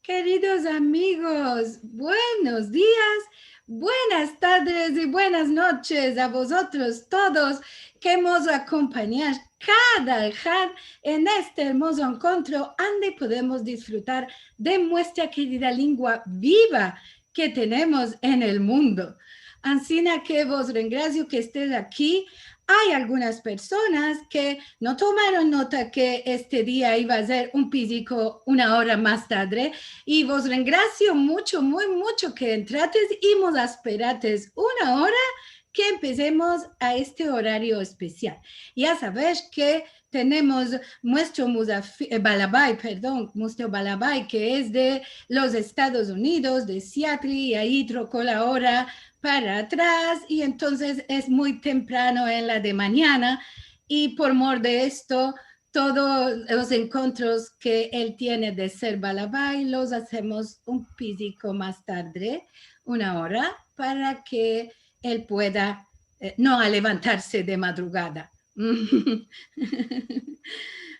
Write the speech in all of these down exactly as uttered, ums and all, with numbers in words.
Keridos amigos, buenos dias, buenas tardes i buenas noches a vozotros todos ke mos akompanyas kada ahad en este ermozo enkontro ande podemos disfrutar de muestra kerida lengua biva ke tenemos en el mundo. Ansina ke vos rengrasio ke estes aki. Ay algunas personas ke no tomaron nota ke este dia iva a ser un piziko una ora mas tarde, i vos rengrasio mucho, muy mucho ke entrates i mos asperates una ora ke empesemos a este orario espesial. Ya saves ke tenemos muestro muzafi-, eh, balabay, pardon, muestro balabay ke es de los Estados Unidos, de Seattle, i ayi troko la ora para atras, i entonses es muy temprano en la de manyana, i por mor de esto, todos los enkontros ke el tiene de ser balabay los azemos un piziko mas tarde, una ora, para ke el pueda, eh, no alevantarse de madrugada.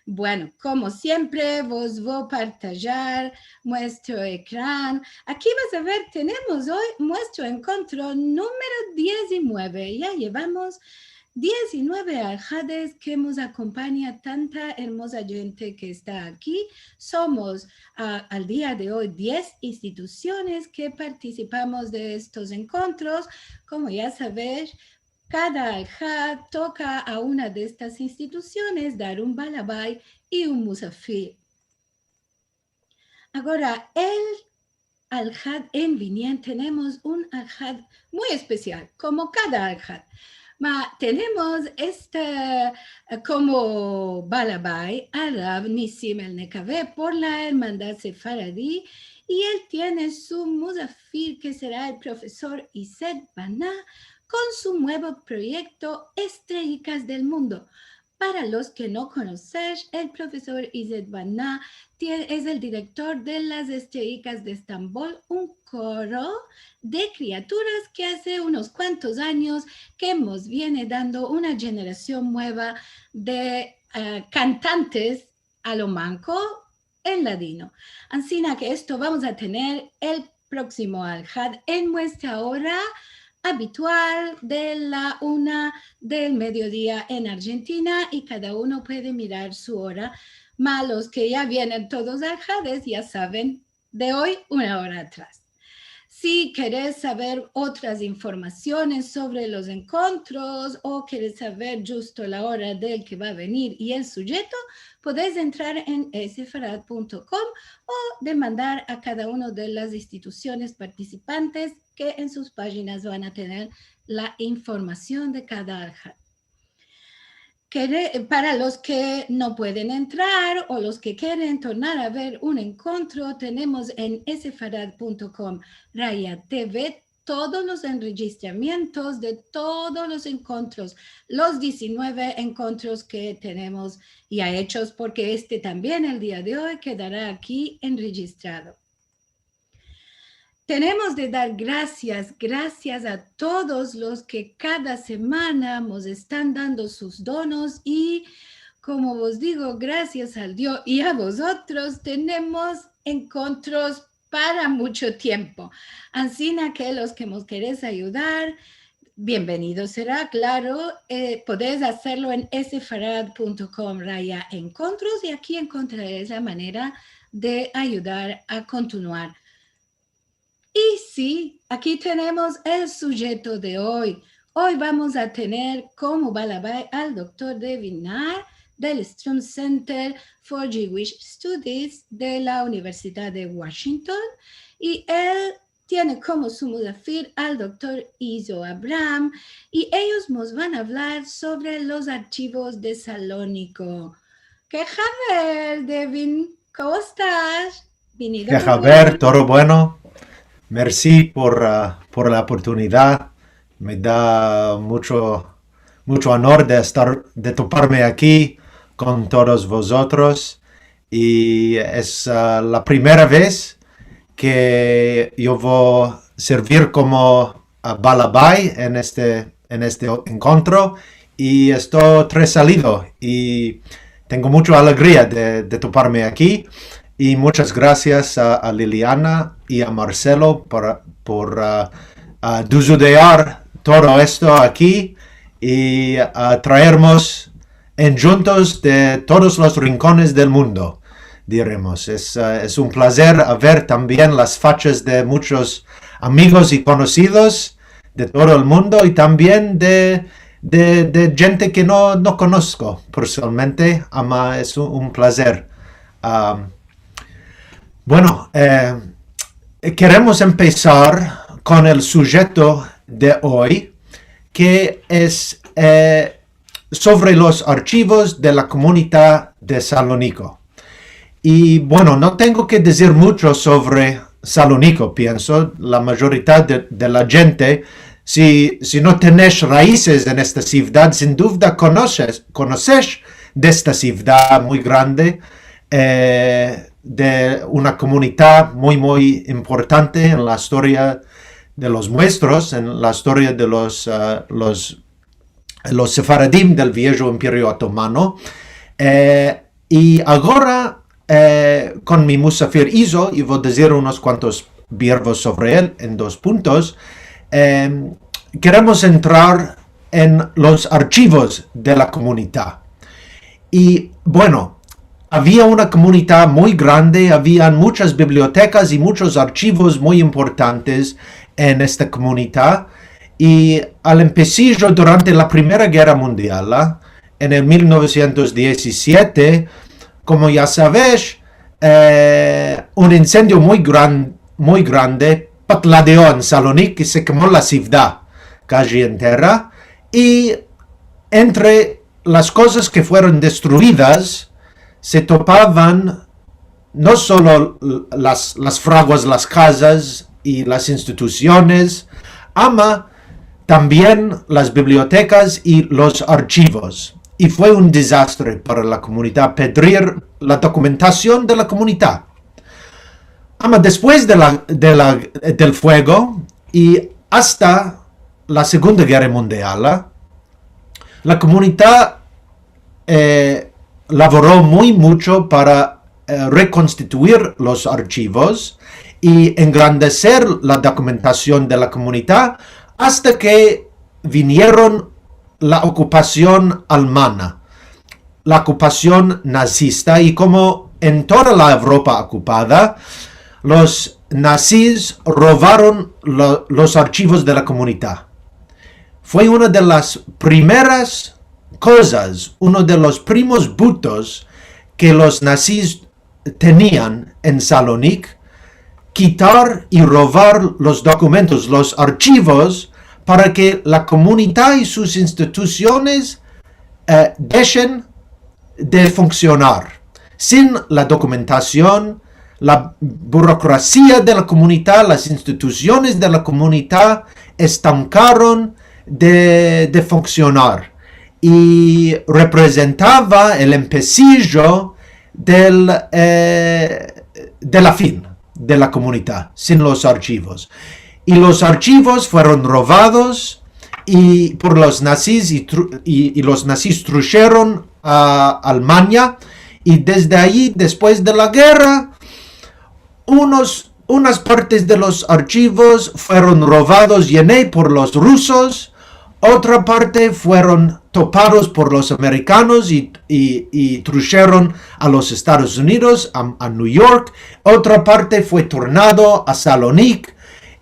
Bueno, komo siempre, vos vo a partajar muestro ekran. Aki vas a ver, tenemos oy muestro enkontro numero dizinueve. Ya yevamos dizinueve ahades ke mos akompanya tanta ermoza djente ke esta aki. Somos, a, al dia de oy, diez institusiones ke partisipamos de estos enkontros. Komo ya saves, kada ahad toka a una de estas institusiones dar un balabay i un muzafir. Agora, el ahad en viniente tenemos un ahad muy espesial, komo kada ahad. Ma tenemos este, eh, komo balabay a Rav Nissim Elnekave por la Ermandad Sefaradi, i el tiene su muzafir ke sera el profesor Izet Bana kon su muevo proyekto Estrellikas del Mundo. Para los ke no konosesh, el profesor Izet Bana tie-, es el direktor de las Estrellikas de Estambol, un koro de kriaturas ke aze unos kuantos anyos ke mos viene dando una jenerasion mueva de, eh, kantantes a lo manko en ladino. Ansina ke esto vamos a tener el proksimo ahad en muestra ora abitual de la una del mediodia en Arjentina, i kada uno puede mirar su ora. Ma los ke ya vienen todos ahades ya saven de oy una ora atras. Si keres saver otras informasiones sovre los enkontros o keres saver djusto la ora del ke va a venir i el sujeto, podes entrar en sefarad punto com o demandar a kada uno de las institusiones partisipantes ke en sus pajinas van a tener la informasion de kada ahad. Kere-, para los ke no pueden entrar o los ke keren tornar a ver un enkontro, tenemos en sefarad punto com raya T V todos los enrejistramientos de todos los enkontros, los dizinueve enkontros ke tenemos ya echos, porke este tambien el dia de oy kedara aki enrejistrado. Tenemos de dar grasias, grasias a todos los ke kada semana mos estan dando sus donos i, komo vos digo, grasias al Dio i a vozotros, tenemos enkontros para mucho tiempo. Ansina ke los ke mos keres ayudar, bienvenido sera, klaro, eh, podes azerlo en sefarad punto com raya enkontros i aki enkontrares la manera de ayudar a kontinuar. I si, aki tenemos el sujeto de oy. Oy vamos a tener komo balabay al doktor Devin Naar del Strum Center for Jewish Studies de la Universidad de Washington, i el tiene komo su muzafir al doktor Izo Abraham, i eyos mos van a avlar sovre los archivos de Saloniko. Ke haber, Devin? Komo estas? Vinido. Ke haber, todo bueno. Mersi por, ah, por la oportunidad. Me da mucho, mucho onor de estar, de toparme aki kon todos vozotros. I es, ah, la primera vez ke yo vo servir komo, ah, balabay en este, en este enkontro, i esto tre salido, i tengo mucho alegria de, de toparme aki. I muchas grasias a, a Liliana i a Marcelo por, por, a, a, duzudear todo esto aki i, a, traermos endjuntos de todos los rinkones del mundo, diremos. Es, a, es un plazer aver tambien las fachas de muchos amigos i konosidos de todo el mundo i tambien de, de, de djente ke no, no konosko personalmente, ama es un, un plazer. Am, bueno, e, keremos empesar kon el sujeto de oy, ke es, e, sovre los archivos de la komunidad de Saloniko. I, bueno, no tengo ke dizir mucho sovre Saloniko, pienso. La mayorita de, de la djente, si, si no tenesh raizes en esta sivdad, sin duda konosesh, konosesh de esta sivdad muy grande, e, de una komunidad muy, muy importante en la istoria de los muestros, en la istoria de los, a, los los sefaradim del viejo Imperio Otomano. E, i agora, e, kon mi musafir Izo, i vo dizir unos kuantos verbos sovre el en dos puntos, e, keremos entrar en los archivos de la komunidad. I, bueno, avia una komunidad muy grande, avian muchas bibliotekas i muchos archivos muy importantes en esta komunidad. I al empesijo, durante la Primera Gerra Mundial, en el mil novesientos diezisiete, komo ya savesh, e, un insendio muy gran-, muy grande patladeo en Salonik i se kemo la sivdad kaji entera. I entre las kozas ke fueron destruidas se topavan no solo l-, las, las fraguas, las kazas i las institusiones, ama tambien las bibliotekas i los archivos. I fue un dizastre para la komunidad pedrir la dokumentasion de la komunidad. Ama despues de la, de la, del fuego i asta la Segunda Gerra Mundial, la komunidad, e, lavoro muy mucho para, e, rekonstituir los archivos i engrandeser la dokumentasion de la komunidad asta ke vinieron la okupasion almana, la okupasion nazista, i komo en toda la Evropa okupada, los nazis rovaron lo-, los archivos de la komunidad. Fue una de las primeras kozas, uno de los primos butos ke los nazis tenian en Salonik, kitar i rovar los dokumentos, los archivos, para ke la komunidad i sus institusiones, e, deshen de funksionar. Sin la dokumentasion, la burokrasia de la komunidad, las institusiones de la komunidad estankaron de, de funksionar i reprezentava el empesijo del, e, de la fin de la komunidad sin los archivos. I los archivos fueron rovados i por los nazis i tru-, i, i los nazis trusheron a Almania, i desde ayi, despues de la gerra, unos, unas partes de los archivos fueron rovados yenei por los rusos, otra parte fueron topados por los amerikanos i, i, i trusheron a los Estados Unidos, a, a New York, otra parte fue tornado a Salonik,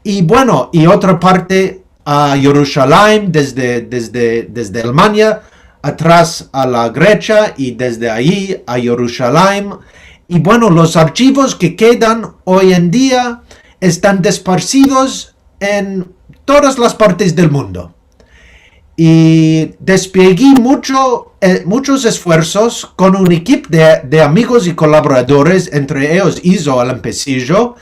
i bueno, i otra parte a Yerushalayim, desde, desde, desde Almania, atras a la Gresia, i desde ayi a Yerushalayim. I bueno, los archivos ke kedan oy en dia estan desparsidos en todas las partes del mundo. I despliegi mucho, e, muchos esfuersos kon un ekip de, de amigos i kolaboradores, entre eyos Izo al empesijo,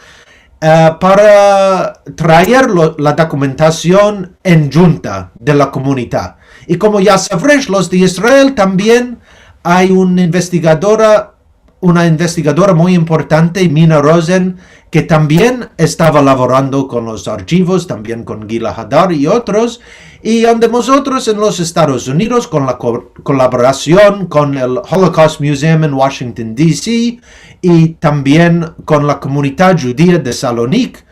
e, para traer lo, la dokumentasion endjunta de la komunidad. I komo ya savresh, los de Israel tambien ay una investigadora, una investigadora muy importante, Mina Rosen, ke tambien estava lavorando kon los arshivos, tambien kon Gila Hadar i otros, i ande mozotros en los Estados Unidos, kon la ko-, kolaborasion kon el Holocaust Museum en Washington, D C, i tambien kon la komunidad djudia de Salonik,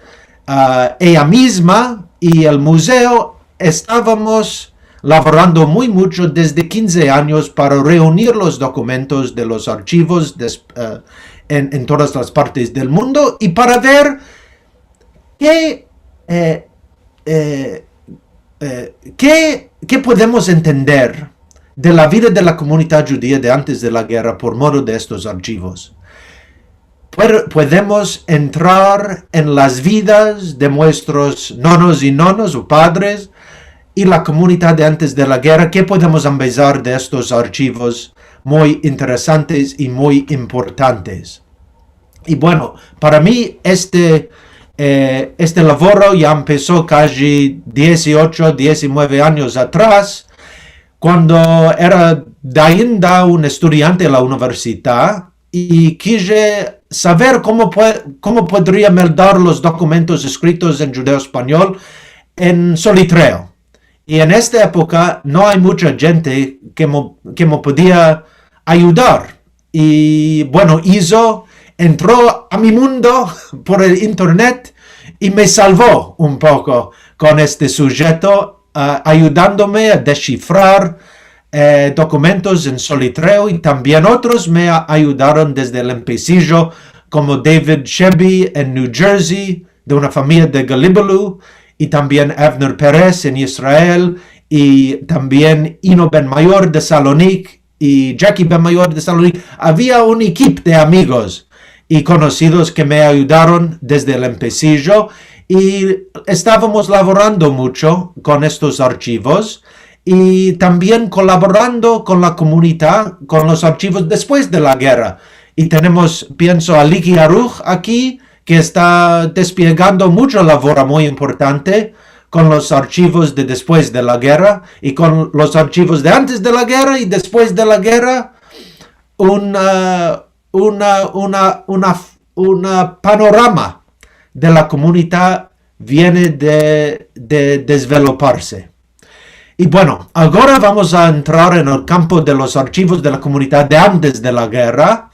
ah, eya mizma i el muzeo estavamos lavorando muy mucho desde kinze anyos para reunir los dokumentos de los arshivos des-, eh, en, en todas las partes del mundo i para ver ke, eh, eh, eh, ke, ke podemos entender de la vida de la komunidad djudia de antes de la gerra por medio de estos arshivos. Puer-, podemos entrar en las vidas de muestros nonos i nonas o padres i la komunidad de antes de la gerra. Ke podemos ambezar de estos arshivos muy interesantes i muy importantes? I bueno, para mi este, eh, este lavoro ya empeso kaji dieziocho, diezinueve anyos atras, kuando era ainda un estudiante en la universidad i kije saver komo pue-, komo podria meldar los dokumentos eskritos en djudeo-espanyol en solitreo. I en esta epoka no ay mucha djente ke mo-, ke me podia ayudar. I, bueno, Izo entro a mi mundo por el internet i me salvo un poko kon este sujeto, ah, ayudandome a deshifrar, eh, dokumentos en solitreo, i tambien otros me a-, ayudaron desde el empesijo, komo David Shebey en New Jersey, de una famiya de Galibalou, i tambien Avner Perez en Israel, i tambien Ino Ben Mayor de Salonik, i Jackie Ben Mayor de Salonik. Avia un ekip de amigos i konosidos ke me ayudaron desde el empesijo, i estavamos lavorando mucho kon estos arshivos, i tambien kolaborando kon la komunidad, kon los arshivos despues de la gerra. I tenemos, pienso, a Liki Aruh aki, ke esta despiegando mucho lavoro muy importante kon los arshivos de despues de la gerra i kon los arshivos de antes de la gerra i despues de la gerra, un, ah, una, una, una, una panorama de la komunidad viene de, de desveloparse. I bueno, agora vamos a entrar en el kampo de los arshivos de la komunidad de antes de la gerra,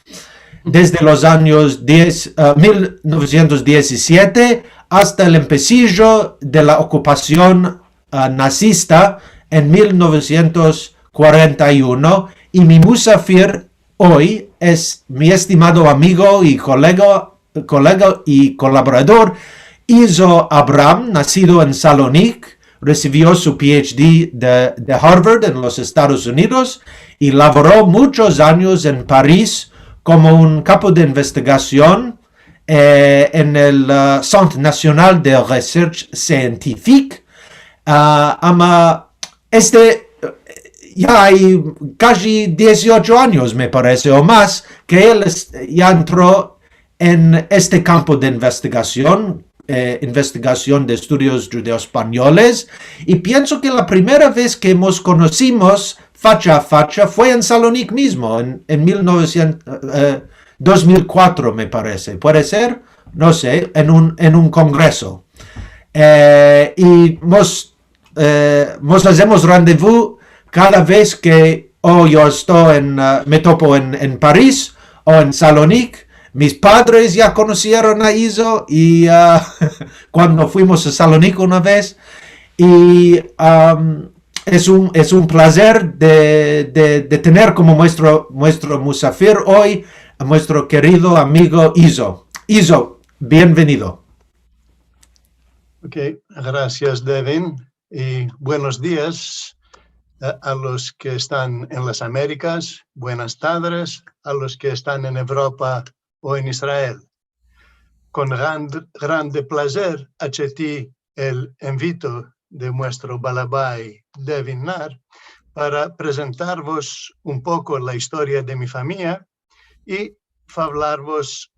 desde los anyos diez, eh, mil novesientos diezisiete asta el empesijo de la okupasion, eh, nazista en mil novesientos kuarenta i uno, i mi musafir oy es mi estimado amigo i kolega, kolega i kolaborador Izo Abraham, nasido en Salonik, resivio su P H D de, de Harvard en los Estados Unidos i lavoro muchos anyos en Paris komo un kapo de investigasion, eh, en el, eh, Centre National de Recherche Scientifique. Ah, ama este, eh, ya ay kaji dieziocho anyos, me parese, o mas, ke el es-, ya entro en este kampo de investigasion, eh, investigasion de estudios djudeo-espanyoles, i pienso ke la primera vez ke mos konosimos facha a facha fue en Salonik mizmo, en, en mil novesientos, eh, dos mil kuatro, me parese. Puede ser? No se, en un, en un kongreso. Eh, i mos eh, mos azemos randevu kada vez ke o yo esto en, eh, me topo en, en Paris o en Salonik. Mis padres ya konosieron a Izo i, ah, kuando fuimos a Salonik una vez. I, am, es un, es un plazer de, de, de tener komo muestro, muestro musafir oy a muestro kerido amigo Izo. Izo, bienvenido. Ok, grasias, Devin, i buenos dias, eh, a los ke estan en las Amerikas, buenas tadres a los ke estan en Evropa o en Israel. Kon gran, grande plazer acheti el envito de muestro balabai Devin Naar para prezentarvos un poko la istoria de mi famiya i favlarvos,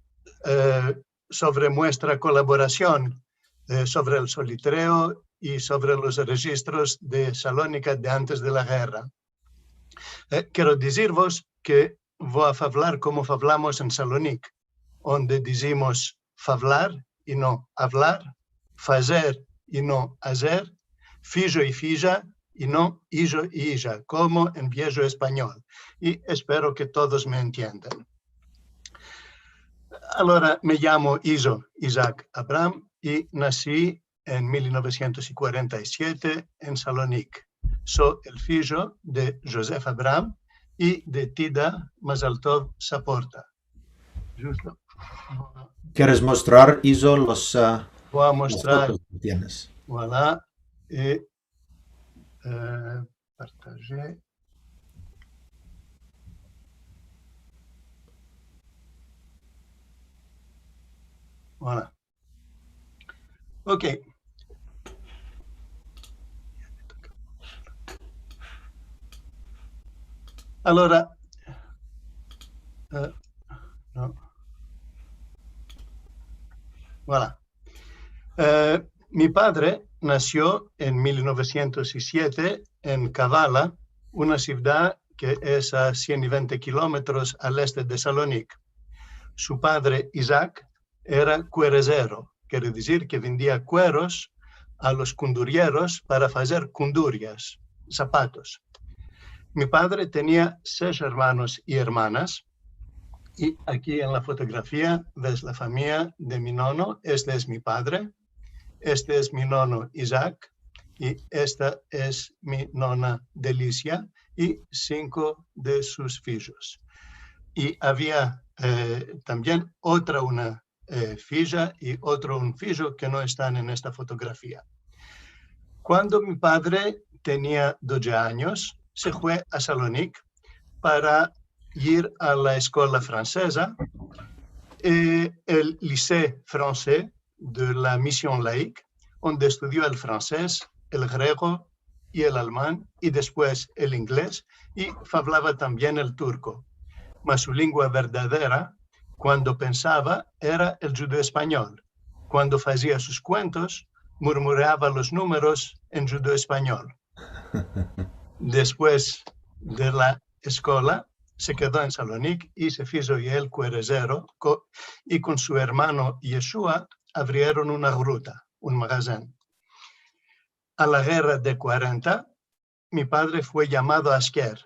eh, sovre muestra kolaborasion, eh, sovre el solitreo i sovre los rejistros de Salonika de antes de la gerra. Eh, kero dizirvos ke vo a favlar komo favlamos en Salonik, onde dizimos favlar i no avlar, fazer i no azer, fijo i fija i no ijo i ija, komo en viejo espanyol. I espero ke todos me entiendan. Alora, me yamo Izo Isaac Abram i nasi en mil novesientos i kuarenta i siete en Salonik. So el fijo de Joseph Abram i de Tida Mazaltov Saporta. Justo. Keres mostrar, Izo, los, a, vo a las mostrar fotos ke tienes? Voilà. E, e, partager. Voilà. Ok. Alora, e, no. Voilà. E, mi padre nasio en mil novesientos i siete en Kavala, una sivdad ke es a sien i vente kilometros al este de Salonik. Su padre, Isaac, era kuerezero, kere dizir ke vendia kueros a los kundurieros para fazer kundurias, zapatos. Mi padre tenia sesh ermanos i ermanas, i aki en la fotografia ves la famiya de mi nono. Este es mi padre, este es mi nono Isaac, i esta es mi nona Delicia, i sinko de sus fijos. I avia, e, tambien otra, una e, fija i otro un fijo ke no estan en esta fotografia. Kuando mi padre tenia doze anyos, se fue a Salonik para ir a la eskola franseza, e, el Lycée Français de la Mission Laïque, onde estudio el franses, el grego i el alman, i despues el ingles, i favlava tambien el turko. Mas su lengua verdadera, kuando pensava, era el djudeo-espanyol. Kuando fazia sus kuentos, murmurava los numeros en djudeo-espanyol. Despues de la eskola, se kedo en Salonik i se fizo el kuerezero ko-, i kon su ermano Yeshua avrieron una gruta, un magazen. A la gerra de kuarenta, mi padre fue yamado asker,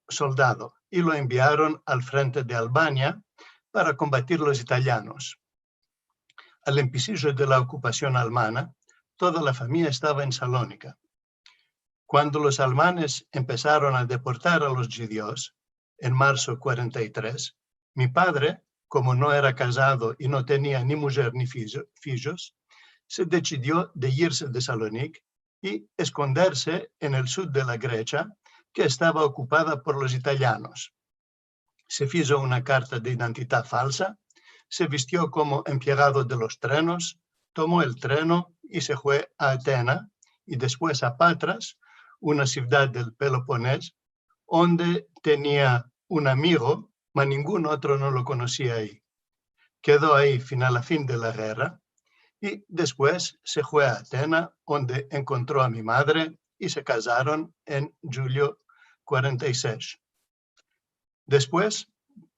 soldado, i lo enviaron al frente de Albania para kombatir los italyanos. Al empisijo de la okupasion almana, toda la famiya estava en Salonika. Kuando los almanes empesaron a deportar a los djudios, en marso kuarenta i tres, mi padre, komo no era kazado i no tenia ni mujer ni fijo-, fijos, se desidio de irse de Salonik i eskonderse en el sud de la Gresia, ke estava okupada por los italyanos. Se fizo una karta de identidad falsa, se vistio komo emplegado de los trenos, tomo el treno i se fue a Atena, i despues a Patras, una sivdad del Pelopones, onde tenia un amigo, ma ningun otro no lo konosia ai. Kedo ai fina a fin de la gerra, i despues se fue a Atena, onde enkontro a mi madre i se kazaron en djulio kuarenta i sesh. Despues,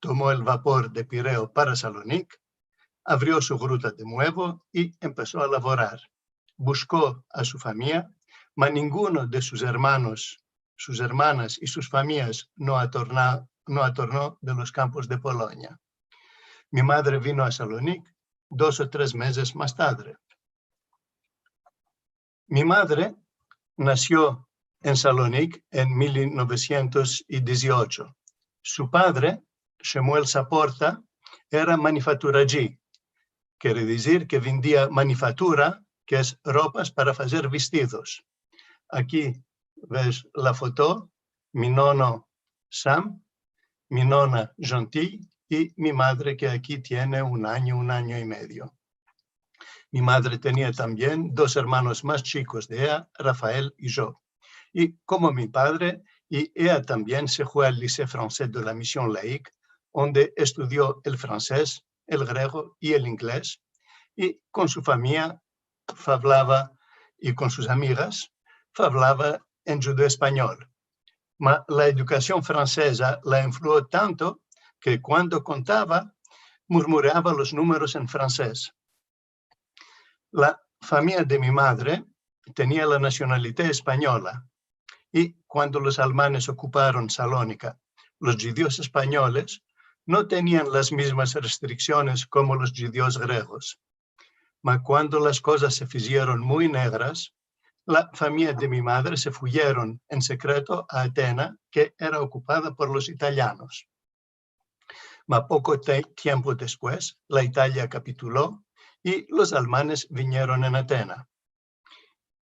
tomo el vapor de Pireo para Salonik, avrio su gruta de muevo i empeso a lavorar. Bushko a su famiya, ma ninguno de sus ermanos, sus ermanas i sus famiyas no atorna-, no atorno de los kampos de Polonia. Mi madre vino a Salonik dos o tres mezes mas tadre. Mi madre nasio en Salonik en mil novesientos i diziocho. Su padre, Shemuel Saporta, era manifaturaji, kere dizir ke vendia manifatura, ke es ropas para fazer vestidos. Aki ves la foto, mi nono Sam, mi nona Gentille i mi madre, ke aki tiene un anyo, un anyo i medio. Mi madre tenia tambien dos ermanos mas chikos de eya, Rafael i yo. I komo mi padre, i eya tambien se fue al Lycée Français de la Mission Laïque, onde estudio el franses, el grego i el ingles, i kon su famiya favlava, i kon sus amigas favlava en djudeo-espanyol. Ma la edukasion franseza la influo tanto ke kuando kontava, murmurava los numeros en fransez. La famiya de mi madre tenia la nasionalite espanyola, i kuando los almanes okuparon Salonika, los djudios espanyoles no tenian las mizmas restriksiones komo los djudios gregos. Ma kuando las kozas se fizieron muy negras, la famiya de mi madre se fuyeron en sekreto a Atena, ke era okupada por los italianos. Ma poko te-, tiempo despues, la Italia kapitulo i los almanes vinieron en Atena.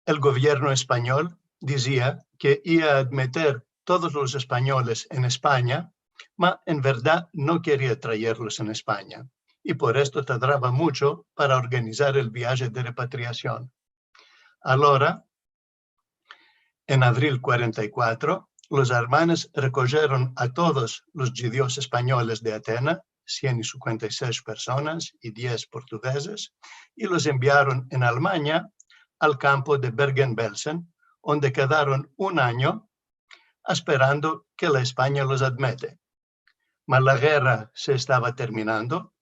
El govierno espanyol dizia ke ia a admeter todos los espanyoles en Espanya, ma en verdad no keria traerlos en Espanya, i por esto tadrava muncho para organizar el viaje de repatriasion. Alora, en avril kuarenta i kuatro, los almanes rekojeron a todos los djudios espanyoles de Atena, sien i sinkuenta i sesh personas i diez portugeses, i los enviaron en Almanya al kampo de Bergen-Belsen, onde kedaron un anyo asperando ke la Espanya los admete. Ma la gerra se estava terminando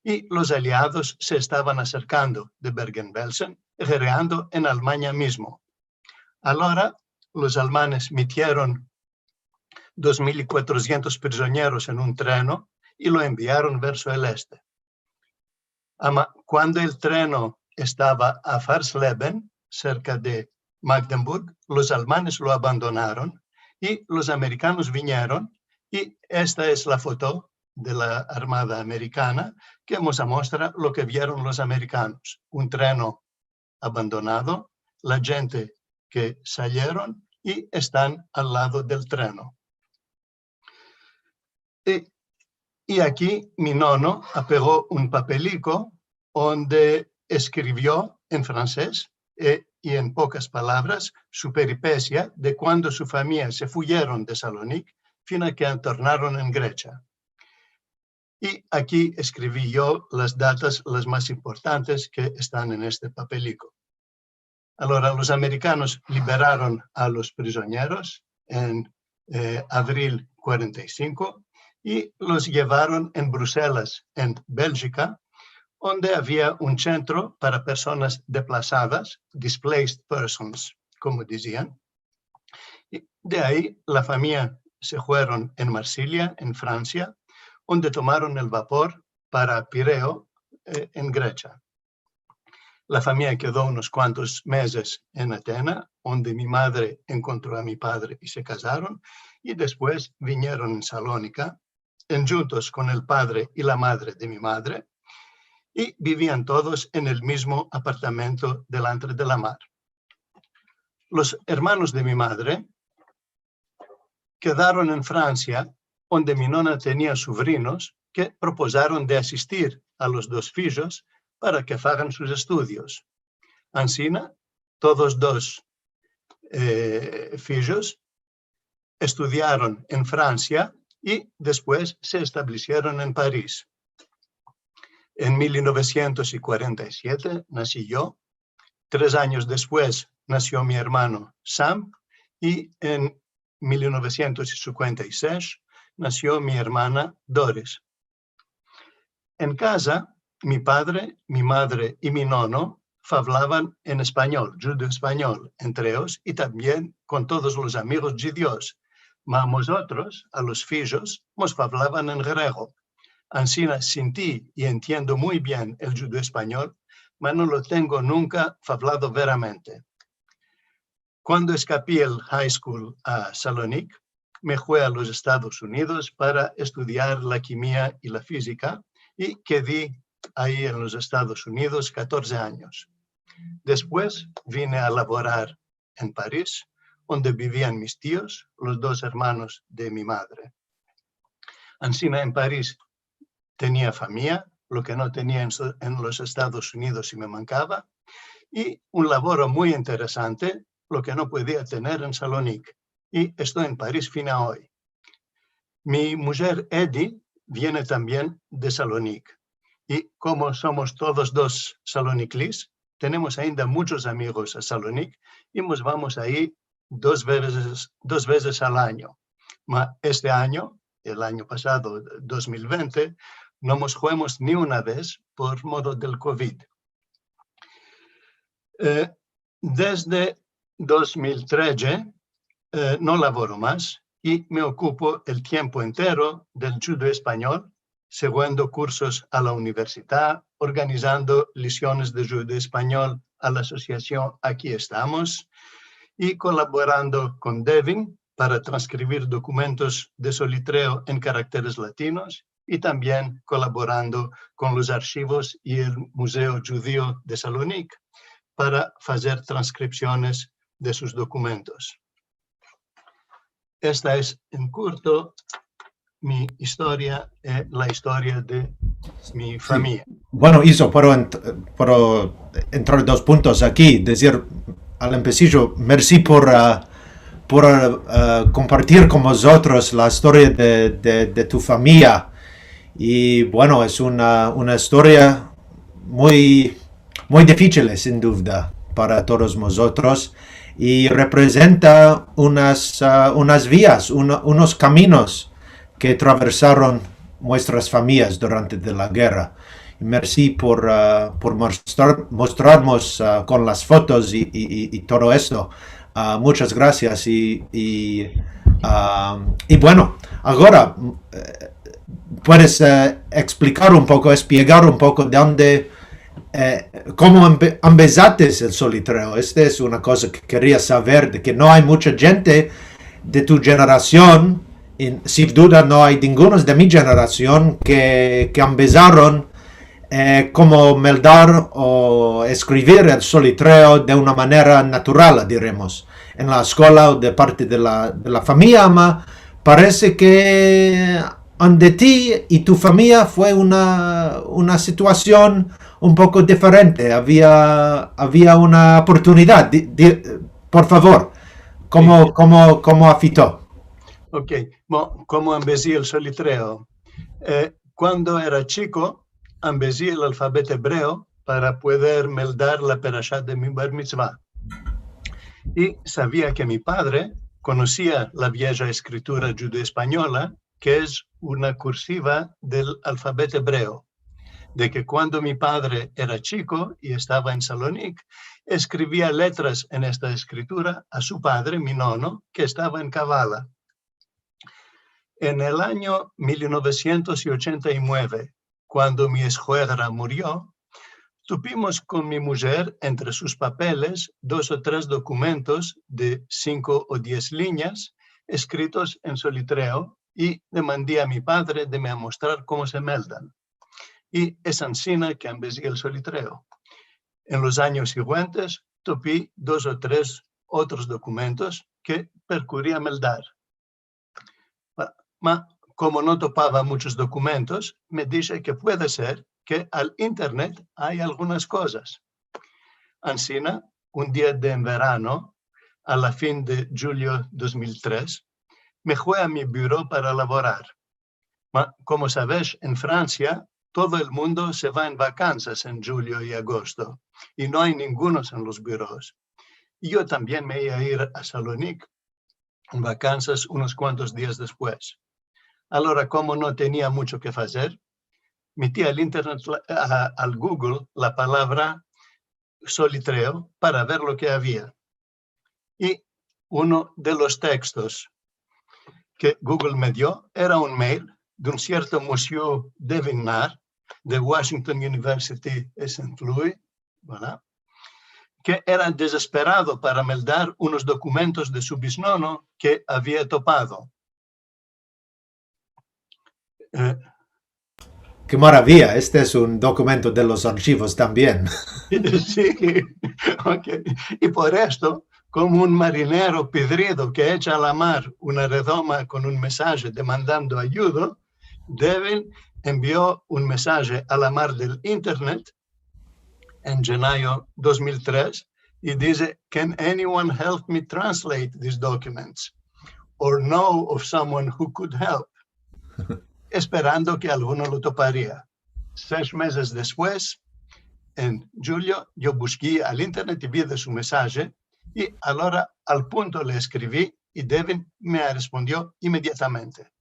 i los aliados se estavan aserkando de Bergen-Belsen, gerreando en Almanya mizmo. Alora, los almanes metieron dos mil i kuatrosientos prizonieros en un treno i lo enviaron verso el este. Ama, kuando el treno estava a Farsleben, serka de Magdeburg, los almanes lo abandonaron i los amerikanos vinieron, i esta es la foto de la Armada Amerikana ke mos amostra lo ke vieron los amerikanos: un treno abandonado, la djente ke salieron i estan al lado del treno. I, i aki mi nono apego un papeliko onde eskrivio en fransez, e, i en pokas palavras, su peripesia de kuando su famiya se fuyeron de Salonik fina ke tornaron en Gresia. I aki eskrivi yo las datas las mas importantes ke estan en este papeliko. Alora, los amerikanos liberaron a los prizonieros en, e, avril kuarenta i sinko i los yevaron en Bruselas, en Beljika, onde avia un sentro para personas deplasadas, displaced persons, komo dizian. I de ayi la famiya se fueron en Marsilya, en Fransia, onde tomaron el vapor para Pireo, e, en Gresia. La famiya kedo unos kuantos mezes en Atena, onde mi madre enkontro a mi padre i se kazaron, i despues vinieron en Salonika, endjuntos kon el padre i la madre de mi madre, i bivian todos en el mizmo apartamento delantre de la mar. Los ermanos de mi madre kedaron en Fransia, onde mi nona tenia suvrinos ke propozaron de asistir a los dos fijos para ke fagan sus estudios. Ansina, todos dos, e, fijos estudiaron en Fransia i despues se establisieron en Paris. En mil novesientos i kuarenta i siete nasi yo. Tres anyos despues nasio mi ermano Sam, i en mil novesientos i sinkuenta i sesh nasio mi ermana Doris. En kaza, mi padre, mi madre i mi nono favlavan en espanyol, djudeo-espanyol, entre eyos i tambien kon todos los amigos djudios. Ma a mozotros, a los fijos, mos favlavan en grego. Ansina sinti i entiendo muy bien el djudeo-espanyol, ma no lo tengo nunka favlado veramente. Kuando eskapi el high school a Salonik, me fui a los Estados Unidos para estudiar la kimia i la fizika, i kedi ayi en los Estados Unidos katorze anyos. Despues vine a lavorar en Paris, onde bivian mis tios, los dos ermanos de mi madre. Ansina en Paris tenia famiya, lo ke no tenia en so-, en los Estados Unidos i me mankava, i un lavoro muy interesante, lo ke no podia tener en Salonik, i esto en Paris fina oy. Mi mujer Edi viene tambien de Salonik, i komo somos todos dos saloniklis, tenemos ainda munchos amigos a Salonik i mos vamos ayi dos vezes, dos vezes al anyo. Ma este anyo, el anyo pasado, dos mil vente, no mos huemos ni una vez por modo del kovid. Eh, desde dos mil treze, eh, no lavoro mas i me okupo el tiempo entero del djudeo-espanyol, seguendo kursos a la universidad, organizando lesiones de djudeo-espanyol a la asosiasion Aki Estamos i kolaborando kon Devin para transkrivir dokumentos de Solitreo en karakteres latinos i tambien kolaborando kon los arshivos i el Muzeo Djudio de Salonik para fazer transkripsiones de sus dokumentos. Esta es, en kurto, mi istoria, eh, la istoria de mi famiya. Bueno, Izo, puedo, ent- puedo entrar dos puntos aki. Dizir, al empesijo, mersi por, ah, por, ah, kompartir kon mozotros la istoria de, de, de tu famiya. I, bueno, es una, una istoria muy, muy difisil, sin duda, para todos mozotros, i reprezenta unas, ah, unas vias, uno- unos kaminos ke atraversaron muestras famiyas durante de la gerra. I mersi por, ah, por mostrar, mostrarmos, ah, kon las fotos i, i, i, i todo esto. Ah, muchas grasias i, i, ah, i bueno, agora, eh, puedes, eh, eksplikar un poko, espiegar un poko de onde, eh, komo empe- empesates el Solitreo. Esta es una koza ke keria saver, de ke no ay mucha djente de tu jenerasion, i sin duda no ay ningunos de mi jenerasion ke, ke empesaron, eh, komo meldar o eskrivir el Solitreo de una manera natural, diremos. En la eskola o de parte de la, de la famiya, ma parese ke ande ti i tu famiya fue una, una situasion un poko diferente. Avia, avia una oportunidad. Di- di- por favor, komo, komo, komo afito? Ok, bon, komo empesi el Solitreo. Eh, kuando era chiko, empesi el alfabeto ebreo para pueder meldar la perasha de mi bar mitzva. I savia ke mi padre konosia la vieja eskritura djudeo-espanyola, ke es una kursiva del alfabeto ebreo, de ke kuando mi padre era chiko i estava en Salonik, eskrivia letras en esta eskritura a su padre, mi nono, ke estava en Kavala. En el anyo mil novesientos i ochenta i mueve, kuando mi eshuegra murio, tupimos kon mi mujer entre sus papeles dos o tres dokumentos de sinko o diez linyas eskritos en Solitreo i demandi a mi padre de me amostrar komo se meldan. I es ansina ke empesi el Solitreo. En los anyos siguentes tupi dos o tres otros dokumentos ke prokuria meldar. Ma, komo no topava muchos dokumentos, me dishe ke puede ser ke al internet ay algunas kozas. Ansina, un dia de en verano, a la fin de djulyo dos mil tres, me fui a mi buro para lavorar. Ma, komo saves, en Fransia todo el mundo se va en vakansas en djulyo i agosto, i no ay ningunos en los buros. I yo tambien me ia ir a Salonik en vakansas unos kuantos dias despues. Alora, komo no tenia mucho ke fazer, meti al internet, la- a- al Google, la palavra Solitreo para ver lo ke avia. I uno de los tekstos ke Google me dio era un mail de un sierto Monsieur Devin Naar de Washington University en Saint Louis, ¿verdad? Ke era dezesperado para meldar unos dokumentos de su bisnono ke avia topado. Eh, Ke maraviya, este es un dokumento de los arshivos tambien. Si, ok. I por esto, komo un marinero pedrido ke echa a la mar una redoma kon un mesaje demandando ayudo, Devin envio un mesaje a la mar del internet en yenayo dos mil tres i dize, "Can anyone help me translate these documents? Or know of someone who could help?" Esperando ke alguno lo toparia. Sesh mezes despues, en djulyo, yo buski al internet i vi de su mesaje I alora al punto le eskrivi i Devin me respondio imediatamente.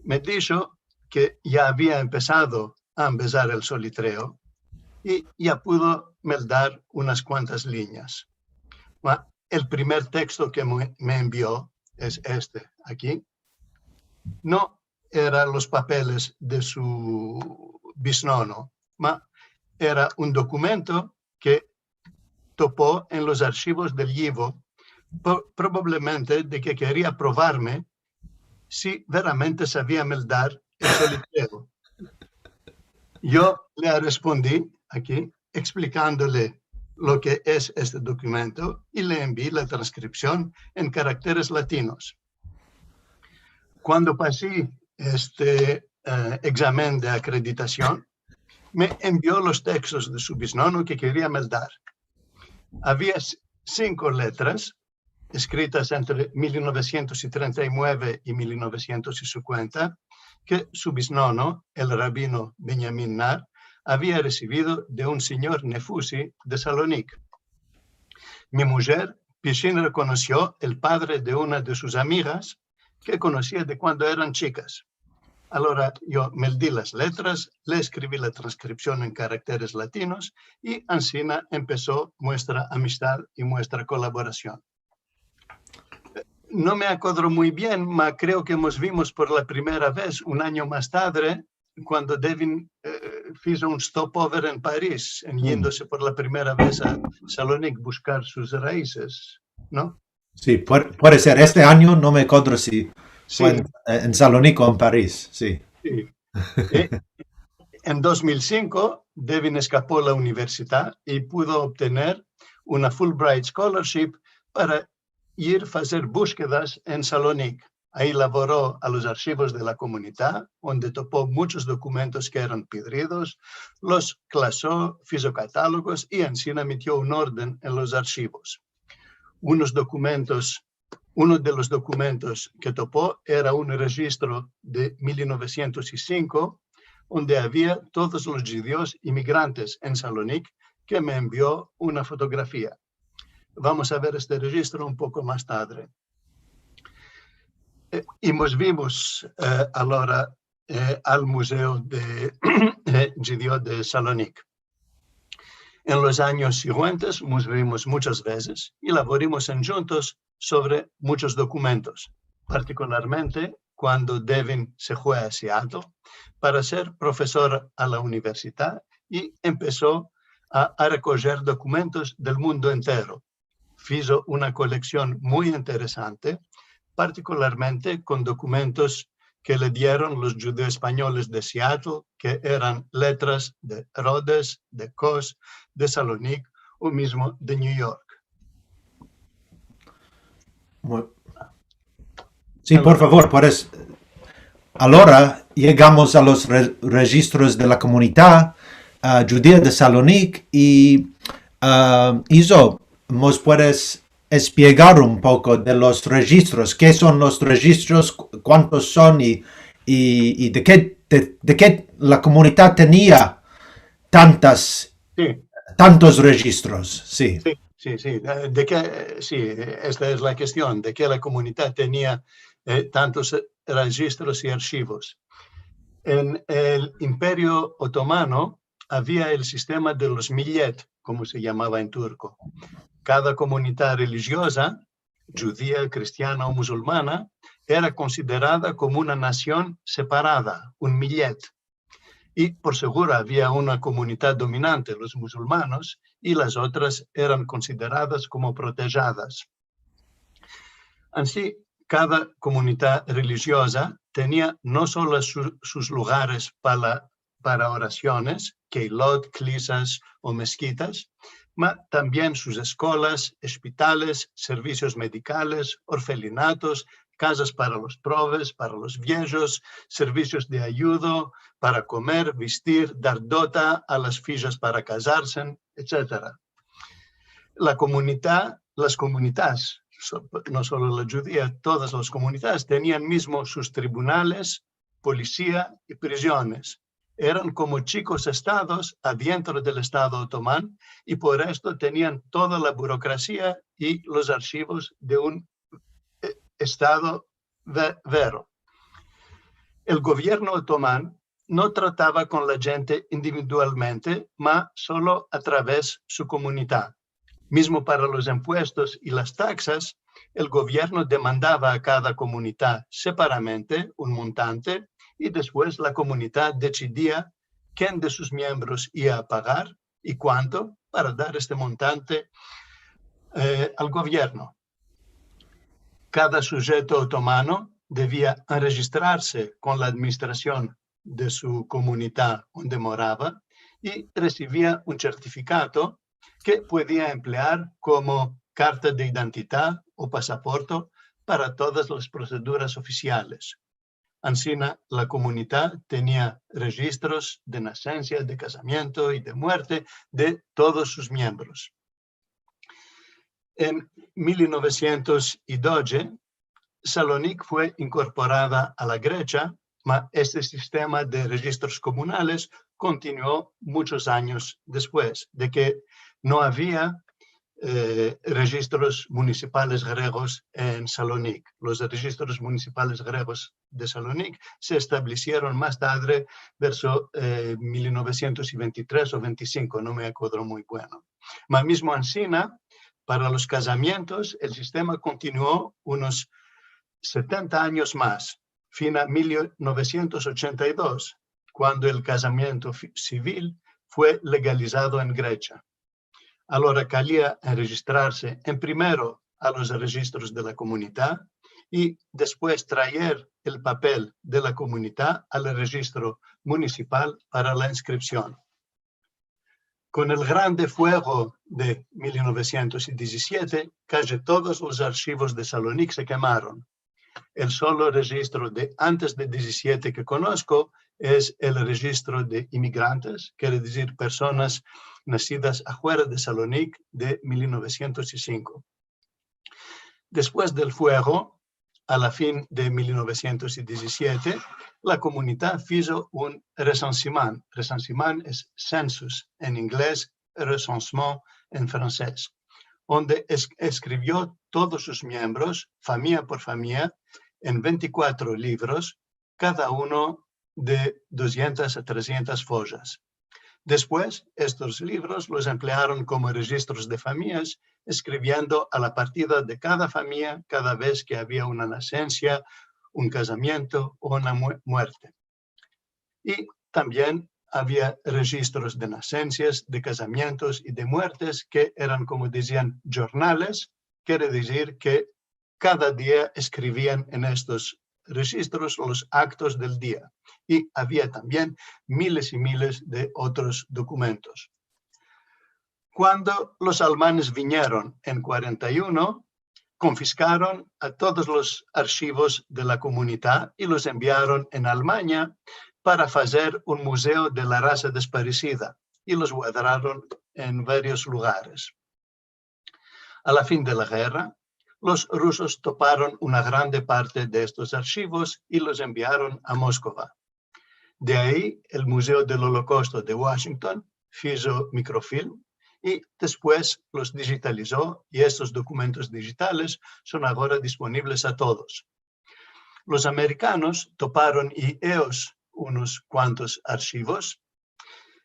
Me disho ke ya avia empesado a ambezar el solitreo i ya pudo meldar unas kuantas linyas. Ma el primer teksto ke me, me envio es este aki. No era los papeles de su bisnono, ma era un dokumento ke topo en los arshivos del YIVO, po-, probablemente de ke keria provarme si veramente savia meldar el solitreo. Yo le respondi aki, eksplikandole lo ke es este dokumento i le envii la transkripsion en karakteres latinos. Kuando pasi este, eh, egzamen de akreditasion, me envio los tekstos de su bisnono ke keria meldar. Avia s-, sinko letras eskritas entre mil novesientos i trenta i mueve i mil novesientos i sinkuenta, ke su bisnono, el rabino Benjamin Nar, avia resivido de un sinyor Nefusi de Salonik. Mi mujer, pishin, rekonosio el padre de una de sus amigas ke konosia de kuando eran chikas. Alora yo meldi las letras, le eskrivi la transkripsion en karakteres latinos i ansina empeso muestra amistad i muestra kolaborasion. No me akodro muy bien, ma kreo ke mos vimos por la primera vez un anyo mas tadre, kuando Devin, eh, fizo un stopover en Paris, en yendose por la primera vez a Salonik bushkar sus raizes, no? Si, puede, puede ser. Este anyo no me akodro si fue en, en Salonik o en Paris, si. Si. Eh, en dos mil sinko, Devin eskapo la universidad i pudo obtener una Fulbright Scholarship para ir fazer bushkedas en Salonik. Ayi lavoro a los arshivos de la komunidad, onde topo muchos dokumentos ke eran pedridos, los klaso, fizo katalogos i ansina metio un orden en los arshivos. Unos dokumentos, uno de los dokumentos ke topo era un rejistro de mil novesientos i sinko, onde avia todos los djudios imigrantes en Salonik, ke me envio una fotografia. Vamos a ver este rejistro un poko mas tadre. Eh, i mos vimos, eh, alora, eh, al Muzeo de, eh, Djudio de Salonik. En los anyos siguentes mos vimos muchas vezes i lavorimos endjuntos sovre muchos dokumentos, partikularmente kuando Devin se fue a Seattle para ser profesor a la universidad i empeso a, a rekojer dokumentos del mundo entero. Fizo una koleksion muy interesante, partikularmente kon dokumentos ke le dieron los djudeo-espanyoles de Seattle, ke eran letras de Rhodes, de Kos, de Salonik o mizmo de New York. Muy, si, por favor, puedes. Alora yegamos a los re-, rejistros de la komunidad, ah, djudia de Salonik i, ah, Izo, mos puedes espiegar un poko de los rejistros? Ke son los rejistros? Ku-, kuantos son i, i, i de ke, de, de ke la komunidad tenia tantas, si, tantos rejistros? Si. Si, si, si. Eh, de ke, eh, si, esta es la kestion, de ke la komunidad tenia, eh, tantos, eh, rejistros i arshivos. En el Imperio Otomano avia el sistema de los millet, komo se yamava en turko. Kada komunidad relijioza, djudia, kristiana o muzulmana, era konsiderada komo una nasion separada, un millet. I por seguro avia una komunidad dominante, los muzulmanos, i las otras eran konsideradas komo protejadas. Ansi, kada komunidad relijioza tenia no solo su-, sus lugares para, para orasiones, keilot, klisas o meskitas, ma tambien sus eskolas, ospitales, servisios medikales, orfelinatos, kazas para los proves, para los viejos, servisios de ayudo, para komer, vestir, dar dota a las fijas para kazarse, etsetera. La komunidad, las komunidades, so-, no solo la djudia, todas las komunidades tenian mizmo sus tribunales, polisia i priziones. eran komo chikos estados adientro del Estado otoman i por esto tenian toda la burokrasia i los arshivos de un, eh, estado ve-, vero. El govierno otoman no tratava kon la djente individualmente, ma solo a traves su komunita. Mizmo para los impuestos i las taksas, el govierno demandava a kada komunita separamente un montante i despues la komunita desidia ken de sus miembros ia a pagar i kuanto para dar este montante, eh, al govierno. Kada sujeto otomano devia enrejistrarse kon la administrasion de su komunita onde morava i resivia un sertifikato ke podia emplear komo karta de identidad o pasaporto para todas las proseduras ofisiales. Ansina, la komunita tenia rejistros de nasensia, de kazamiento i de muerte de todos sus miembros. En mil novesientos i dodje, Salonik fue inkorporada a la Gresia, ma este sistema de rejistros komunales kontinuo munchos anyos despues de ke no avia, eh, rejistros munisipales gregos en Salonik. Los rejistros munisipales gregos de Salonik se establesieron mas tadre, verso, eh, mil novesientos i ventitres o ventisinko, no me akodro muy bueno. Ma mizmo ansina, para los kazamientos, el sistema kontinuo unos setenta anyos mas, fin a mil novesientos ochenta i dos, kuando el kazamiento fi-, sivil fue legalizado en Gresia. Alora kalia enrejistrarse en primero a los rejistros de la komunita i despues traer el papel de la komunita al rejistro munisipal para la inskripsion. Kon el grande fuego de mil novesientos i dizisiete, kaji todos los arshivos de Salonik se kemaron. El solo rejistro de antes de dizisiete ke konosko es el rejistro de imigrantes, kere dizir personas nasidas afuera de Salonik de mil novesientos i sinko. Despues del fuego, a la fin de mil novesientos i dizisiete, la komunita fizo un resansiman. Resansiman es census en inglez, recensement en fransez, onde es-, eskrivio todos sus miembros, famia por famia, en ventikuatro livros, kada uno de dusientas a tresientas fojas. Despues, estos livros los emplearon komo rejistros de famias, eskriviendo a la partida de kada famia kada vez ke avia una nasensia, un kazamiento o una mu-, muerte. I tambien avia rejistros de nasensias, de kazamientos i de muertes ke eran, komo dizian, jornales, kere dizir ke kada dia eskrivian en estos rejistros los aktos del dia. I avia tambien miles i miles de otros dokumentos. Kuando los almanes vinieron en kuarenta i uno, konfiskaron a todos los arshivos de la komunita i los enviaron en Almanya para fazer un muzeo de la rasa desparesida i los guardaron en varios lugares. A la fin de la gerra, los rusos toparon una grande parte de estos arshivos i los enviaron a Moskova. De ayi, el Muzeo del Olokosto de Washington fizo mikrofilm i despues los dijitalizo i estos dokumentos dijitales son agora disponibles a todos. Los amerikanos toparon i eyos unos kuantos arshivos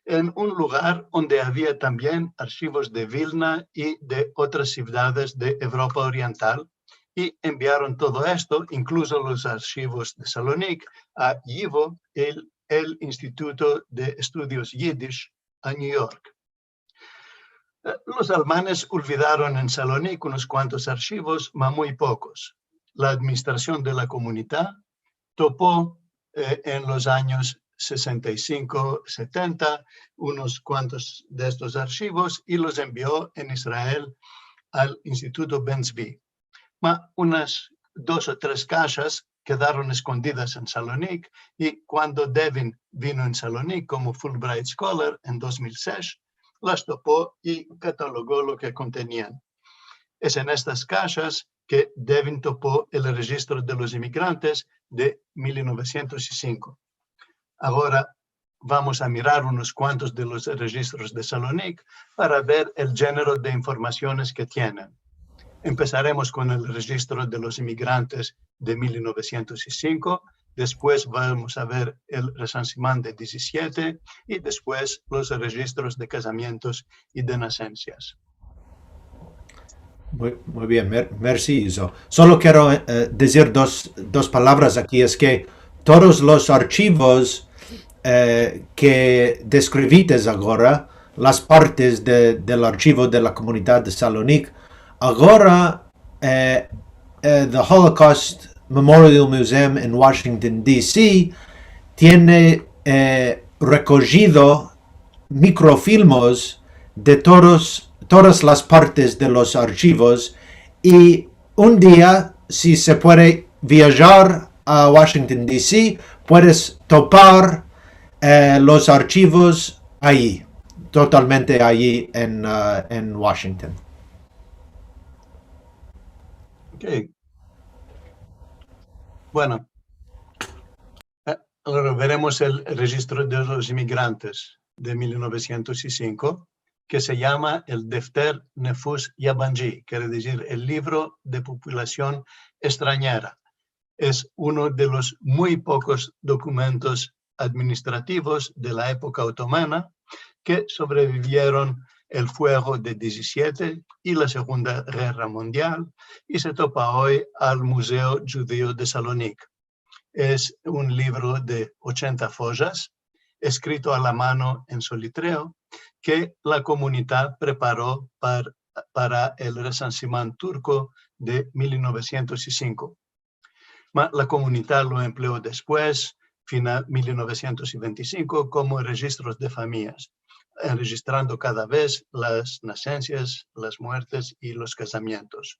en un lugar onde avia tambien arshivos de Vilna i de otras sivdades de Evropa Oriental, i enviaron todo esto, inkluso los arshivos de Salonik, a YIVO, el, el Instituto de Estudios Yiddish, a New York. Eh, los almanes olvidaron en Salonik unos kuantos arshivos, ma muy pokos. La administrasion de la komunita topo, eh, en los anyos sesenta i sinko, setenta, unos kuantos de estos arshivos i los envio en Israel al Instituto Ben Tzvi. Ma unas dos o tres kashas kedaron eskondidas en Salonik, i kuando Devin vino en Salonik komo Fulbright Scholar en dos mil sesh, las topo i katalogo lo ke kontenian. Es en estas kashas ke Devin topo el rejistro de los imigrantes de mil novesientos i sinko. Agora, vamos a mirar unos kuantos de los rejistros de Salonik para ver el djenero de informasiones ke tienen. Empesaremos kon el rejistro de los imigrantes de mil novesientos i sinko, despues vamos a ver el resansiman de dizisiete i despues los rejistros de kazamientos i de nasensias. Muy, muy bien, mer-, merci, Izo. Solo kero, eh, dizir dos, dos palavras aki, es ke todos los arshivos, eh, ke deskrivites agora, las partes de, del arshivo de la komunidad de Salonik, agora, eh, eh, the Holocaust Memorial Museum en Washington, D C, tiene, eh, rekojido mikrofilmos de todos, todas las partes de los arshivos, i un dia, si se puede viajar a Washington, D C, puedes topar, eh, los arshivos ayi, totalmente ayi en, ah, en Washington. Ok. Bueno, eh, agora veremos el rejistro de los imigrantes de mil novesientos i sinko, ke se yama el Defter Nefus Yabanji, kere dizir el livro de populasion estranjera. Es uno de los muy pokos dokumentos administrativos de la epoka otomana ke sobrevivieron el fuego de dizisiete i la Segunda Gerra Mundial, i se topa oy al Muzeo Djudio de Salonik. Es un livro de ochenta fojas, eskrito a la mano en solitreo, ke la komunidad preparo par-, para el resansiman turko de mil novesientos i sinko. Ma la komunidad lo empleo despues, fina mil novesientos i ventisinko, komo rejistros de famiyas, enrejistrando kada vez las nasensias, las muertes i los kazamientos.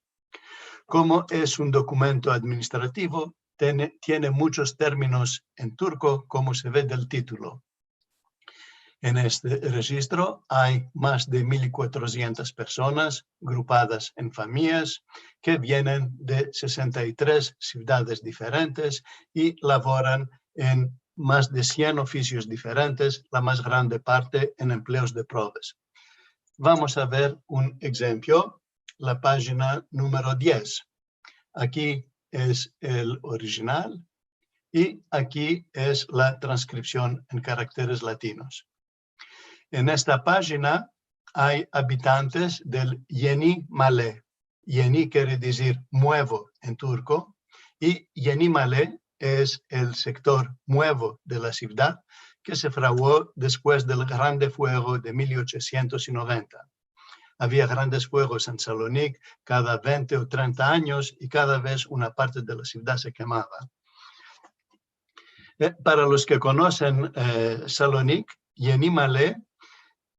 Komo es un dokumento administrativo, tiene, tiene muchos terminos en turko, komo se ve del titulo. En este rejistro ay mas de mil kuatrosientas personas grupadas en famiyas ke vienen de sesenta i tres sivdades diferentes i lavoran en mas de sien ofisios diferentes, la mas grande parte en empleos de proves. Vamos a ver un egzemplo, la pajina numero diez. Aki es el orijinal i aki es la transkripsion en karakteres latinos. En esta pajina ay abitantes del Yeni Male. Yeni kere dizir muevo en turko, i Yeni Male es el sektor muevo de la sivdad ke se fraguo despues del grande fuego de mil ochosientos i noventa. Avia grandes fuegos en Salonik kada vente o trenta anyos i kada vez una parte de la sivdad se kemava. Eh, para los ke konosen, eh, Salonik, Yeni Male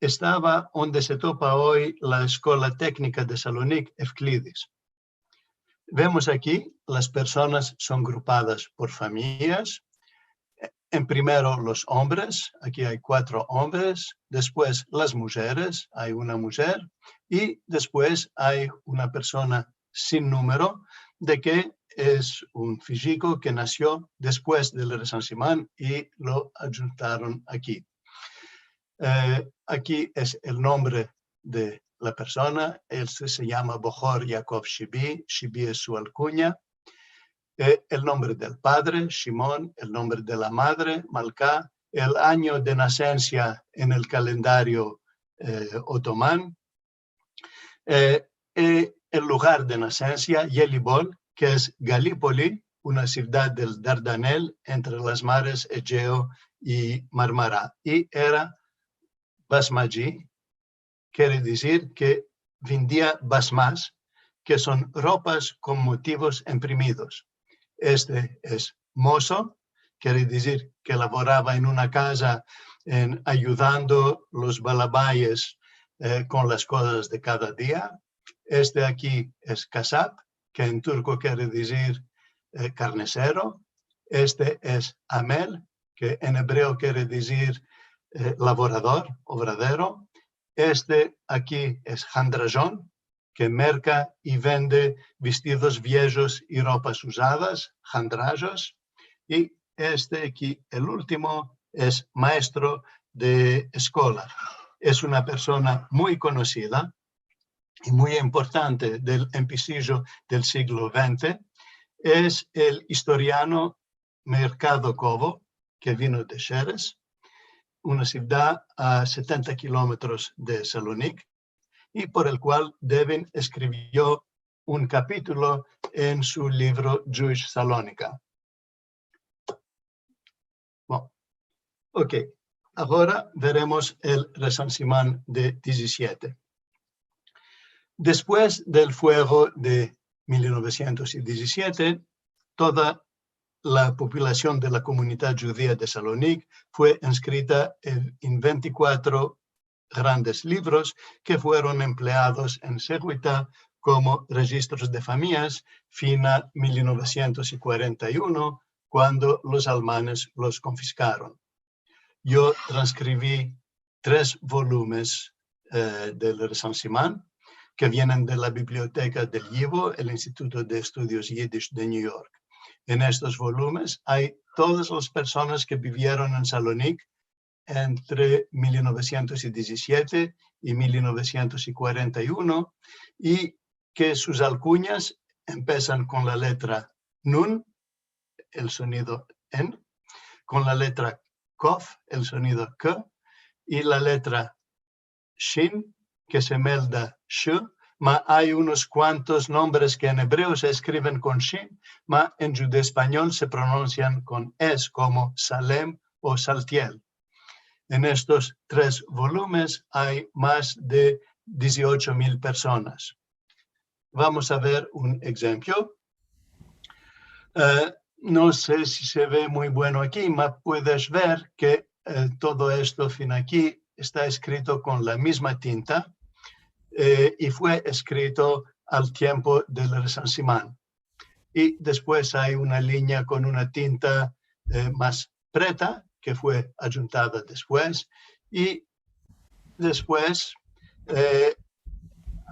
estava onde se topa oy la Eskola Teknika de Salonik, Evklidis. Vemos aki, las personas son grupadas por famiyas. En primero los ombres, aki ay kuatro ombres, despues las mujeres, ay una mujer, i despues ay una persona sin numero, de ke es un fijiko ke nasio despues del resansiman i lo adjuntaron aki. Eh, aki es el nombre de la persona, el se, se yama Bohor Yakov Shibi, Shibi es su alkunya, eh, el nombre del padre, Shimon, el nombre de la madre, Malka, el anyo de nasensia en el kalendario, eh, otoman, eh, eh, el lugar de nasensia, Yelibol, ke es Galipoli, una sivdad del Dardanel, entre las mares Egeo i Marmara, i era basmaji, kere dizir ke vindia basmas, ke son ropas kon motivos imprimidos. Este es mozo, kere dizir ke lavorava en una kaza en ayudando los balabayes, eh, kon las kozas de kada dia. Este aki es kasap, ke en turko kere dizir, eh, karnesero. Este es amel, ke en ebreo kere dizir, eh, lavorador, ovradero. Este aki es handrajon, ke merka i vende vestidos viejos i ropas uzadas, handrajos. I este aki, el ultimo, es maestro de eskola. Es una persona muy konosida i muy importante del empisijo del siglo vente. Es el istoriano Mercado Kovo, ke vino de Şeres, una sivdad a setenta kilometros de Salonik, i por el kual Devin eskrivio un kapitulo en su livro Jewish Salonika. Bon, ok, agora veremos el resansiman de dizisiete. Despues del fuego de mil novesientos i dizisiete, toda la populasion de la komunidad djudia de Salonik fue enskrita en, en ventikuatro grandes livros ke fueron empleados en seguida komo rejistros de famiyas fina mil novesientos i kuarenta i uno, kuando los almanes los konfiskaron. Yo transkrivi tres volumes, eh, del resansiman, ke vienen de la biblioteka del Yivo, el Instituto de Estudios Yiddish de New York. En estos volumes ay todas las personas ke bivieron en Salonik entre mil novesientos i dizisiete i mil novesientos i kuarenta i uno, i ke sus alkunyas empesan kon la letra nun, el sonido en, kon la letra kof, el sonido k, i la letra shin, ke se melda sh, ma ay unos kuantos nombres ke en ebreo se eskriven kon shin, ma en djudeo-espanyol se pronunsian kon es, komo Salem o Saltiel. En estos tres volumes ay mas de diziocho mil personas. Vamos a ver un enshemplo. Eh, no se si se ve muy bueno aki, ma puedes ver ke, eh, todo esto fin aki esta eskrito kon la mizma tinta, eh, i fue eskrito al tiempo del resansiman. I despues ay una linya kon una tinta, eh, mas preta, ke fue adjuntada despues, i despues, eh,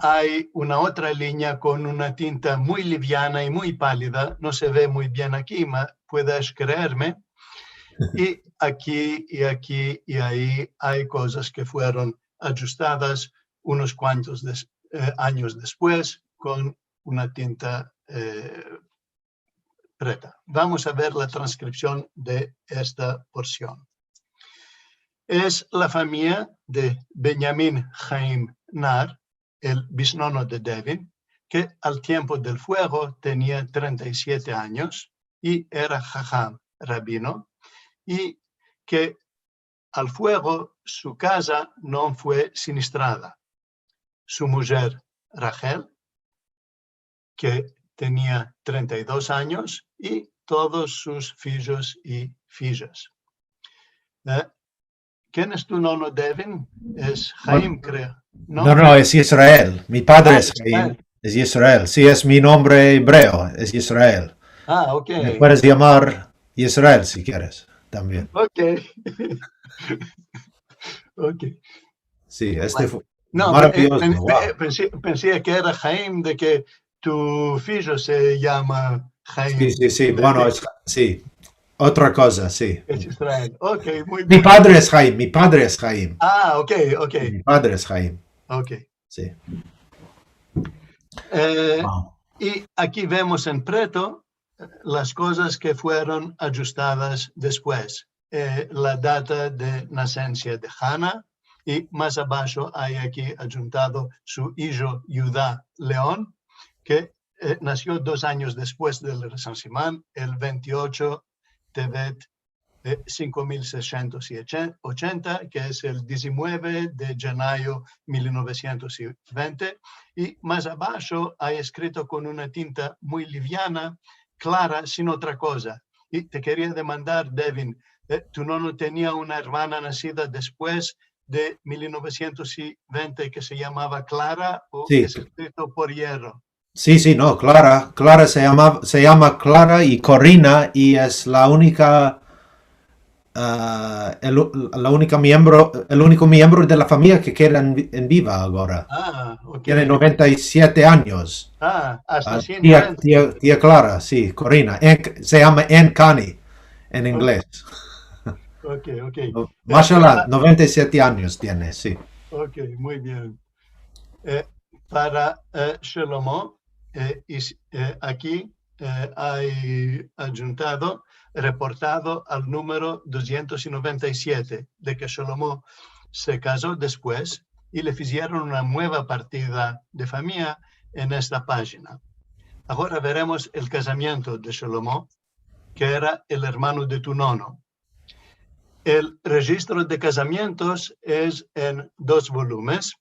ay una otra linya kon una tinta muy liviana i muy palida, no se ve muy bien aki, ma puedes kreerme, i aki, i aki, i ayi ay kozas ke fueron adjustadas unos kuantos des-, eh, anyos despues kon una tinta, eh, preta. Vamos a ver la transkripsion de esta porsion. Es la famiya de Benjamin Haim Nar, el bisnono de Devin, ke al tiempo del fuego tenia trenta i siete anyos i era haham, rabino, i ke al fuego su kaza no fue sinistrada. Su mujer, Rachel, ke tenia trenta i dos anyos, i todos sus fijos i fijas. Eh, ken es tu nono, Devin? Es Haim, kreo. No, no, es Israel. Mi padre es Haim. Es Israel. Si, es mi nombre ebreo, es Israel. Ah, ok. Me puedes yamar Israel si keres, tambien. Ok. Ok. Si, este fue maraviyozo. No, eh, eh, pensi ke era Haim, de ke tu fijo se yama Haim. Si, si, si. Bueno, es, si. Otra koza, si. Es Israel. Ok, muy bien. Mi padre es Haim, mi padre es Haim. Ah, ok, ok. Mi padre es Haim. Ok. Si. Eh, i aki vemos en preto las kozas ke fueron adjustadas despues. Eh, la data de nasensia de Hana, i mas abasho ay aki adjuntado su ijo Yudá Leon, ke, eh, nasio dos anyos despues del resansiman, el ventiocho Tevet, eh, sinko mil seishentos i ochenta, ke es el dizinueve de djenayo mil novesientos i vente, i mas abasho ay eskrito kon una tinta muy liviana, klara, sin otra koza. I te keria demandar, Devin, eh, tu nono tenia una ermana nasida despues de mil novesientos i vente ke se yamava Klara, o es eskrito por yerro? Si, si, no, Klara, Klara se yama, se yama Klara i Korina, i es la unika, ah, el u-, la unika miembro, el uniko miembro de la famiya ke keda en vi-, en biva agora. Ah, ok. Tiene noventa i siete anyos. Ah, asta si, tia, tia, tia Klara, si, Korina. En, se yama Anne Connie en ingles. Ok, ok. Mashallah, noventa i siete anyos tiene, si. Ok, muy bien. Eh, para eh, Shelomo, eh, is- eh, aki eh, ay ajuntado, reportado al numero duzientos noventa i siete, de ke Shelomo se kazo despues i le fizieron una mueva partida de famiya en esta pajina. Agora veremos el kazamiento de Shelomo, ke era el ermano de tu nono. El rejistro de kazamientos es en dos volumes.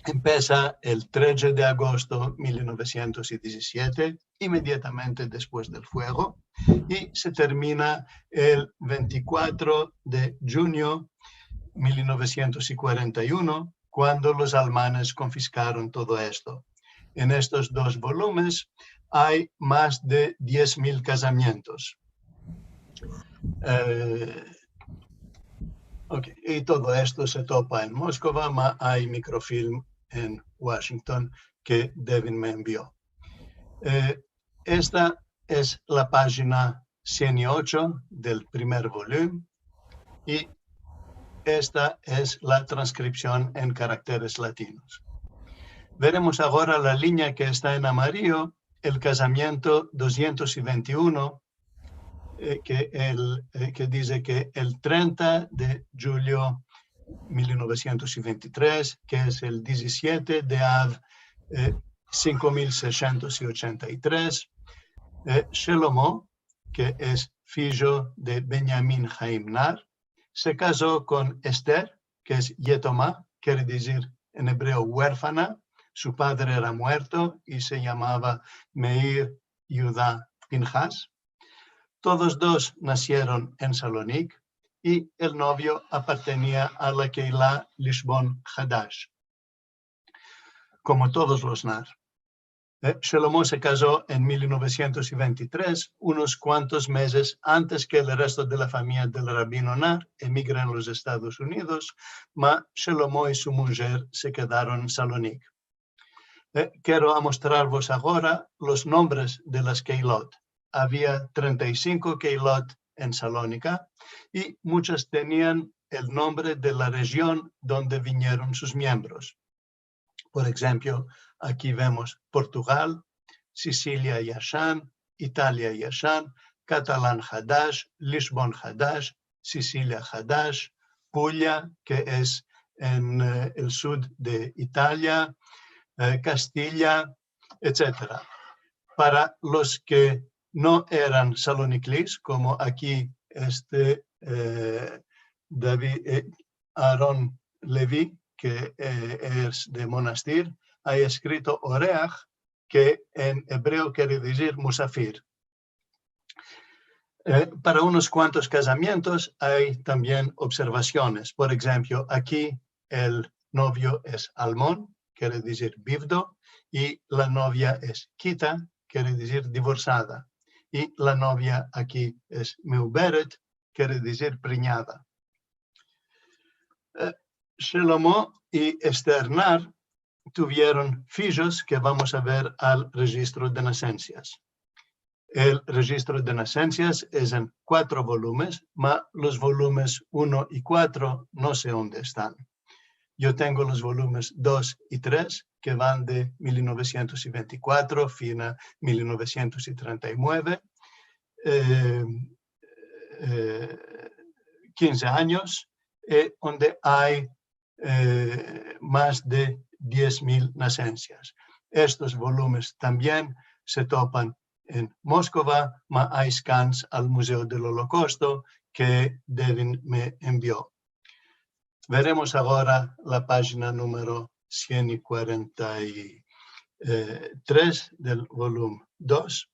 Empesa el tredje de agosto mil novesientos i dizisiete, imediatamente despues del fuego, i se termina el ventikuatro de djunio mil novesientos i kuarenta i uno, kuando los almanes konfiskaron todo esto. En estos dos volumes ay mas de diez mil kazamientos. Eh, ok, i todo esto se topa en Moskova, ma ay mikrofilm en Washington ke Devin me envio. Eh, esta es la pajina sien i ocho del primer volum i esta es la transkripsion en karakteres latinos. Veremos agora la linya ke esta en amarillo, el kazamiento duzientos i vente i uno, eh, ke el, eh, ke dize ke el trenta de djulio mil novesientos i vente i tres, ke es el dizisiete de Av, eh, sinko mil seishentos i ochenta i tres, eh, Shelomo, ke es fijo de Benyamin Haim Nar, se kazo kon Ester, ke es yetoma, kere dizir en ebreo huerfana, su padre era muerto i se yamava Meir Yudá Pinhas. Todos dos nasieron en Salonik i el novio apartenia a la Keila Lishbon Hadash, komo todos los Nar. Eh, Shelomo se kazo en mil novesientos i vente i tres, unos kuantos mezes antes ke el resto de la famiya del rabino Nar emigre en los Estados Unidos, ma Shelomo i su mujer se kedaron en Salonik. Eh, kero amostrarvos agora los nombres de las keilot. Avia trenta i sinko keilot en Salonika i muchas tenian el nombre de la rejion donde vinieron sus miembros. Por enshemplo, aki vemos Portugal, Sisilia Yashan, Italia Yashan, Katalan Hadash, Lishbon Hadash, Sisilia Hadash, Pulia, ke es en, eh, el sud de Italia, eh, Kastilia, etsetera. Para los ke no eran saloniklis, komo aki este, eh, David, eh, Aaron Levi, ke, eh, es de Monastir, ay eskrito oreah, ke en ebreo kere dizir musafir. Eh, para unos kuantos kazamientos ay tambien observasiones. Por enshemplo, aki el novio es almon, kere dizir bivdo, i la novia es kita, kere dizir divorsada. I la novia aki es meuberet, kere dizir prenyada. Eh, Shelomo i Ester Nar tuvieron fijos ke vamos a ver al rejistro de nasensias. El rejistro de nasensias es en kuatro volumes, ma los volumes uno i kuatro no se onde estan. Yo tengo los volumes dos i tres, ke van de mil novesientos i vente i kuatro fin a mil novesientos i trenta i mueve, eh, eh, kinze anyos, eh, onde ay, eh, mas de diez mil nasensias. Estos volumes tambien se topan en Moskova, ma ay scans al Muzeo del Olokosto ke Devin me envio. Veremos agora la pajina numero sien i kuarenta i tres del volum dos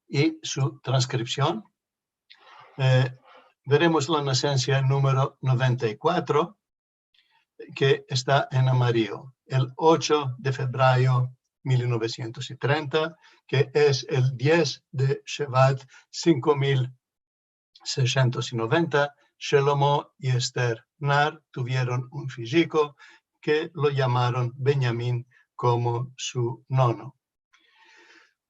i su transkripsion. Eh, veremos la nasensia numero noventa i kuatro, ke esta en amarillo, el ocho de febrayo mil novesientos i trenta, ke es el diez de Shevat sinko mil seishentos i noventa, Shelomo i Ester Nar tuvieron un fijiko ke lo yamaron Benyamin komo su nono.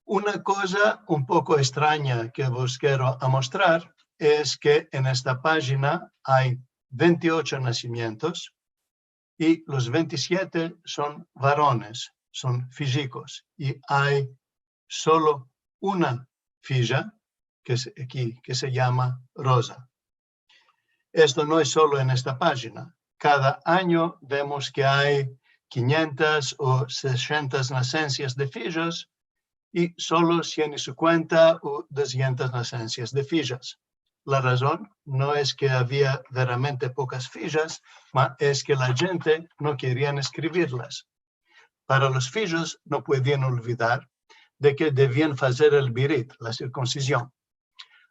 Una koza un poko estranya ke vos kero amostrar es ke en esta pajina ay vente i ocho nasimientos i los vente i siete son varones, son fijikos, i ay solo una fija ke se, aki, ke se yama Roza. Esto no es solo en esta pajina. Kada anyo vemos ke ay kinyentas o seshentas nasensias de fijos i solo sien i sinkuenta o dusientas nasensias de fijas. La razon no es ke avia veramente pokas fijas, ma es ke la djente no kerian eskrivirlas. Para los fijos no puedian olvidar de ke devian fazer el birit, la sirkunsizion.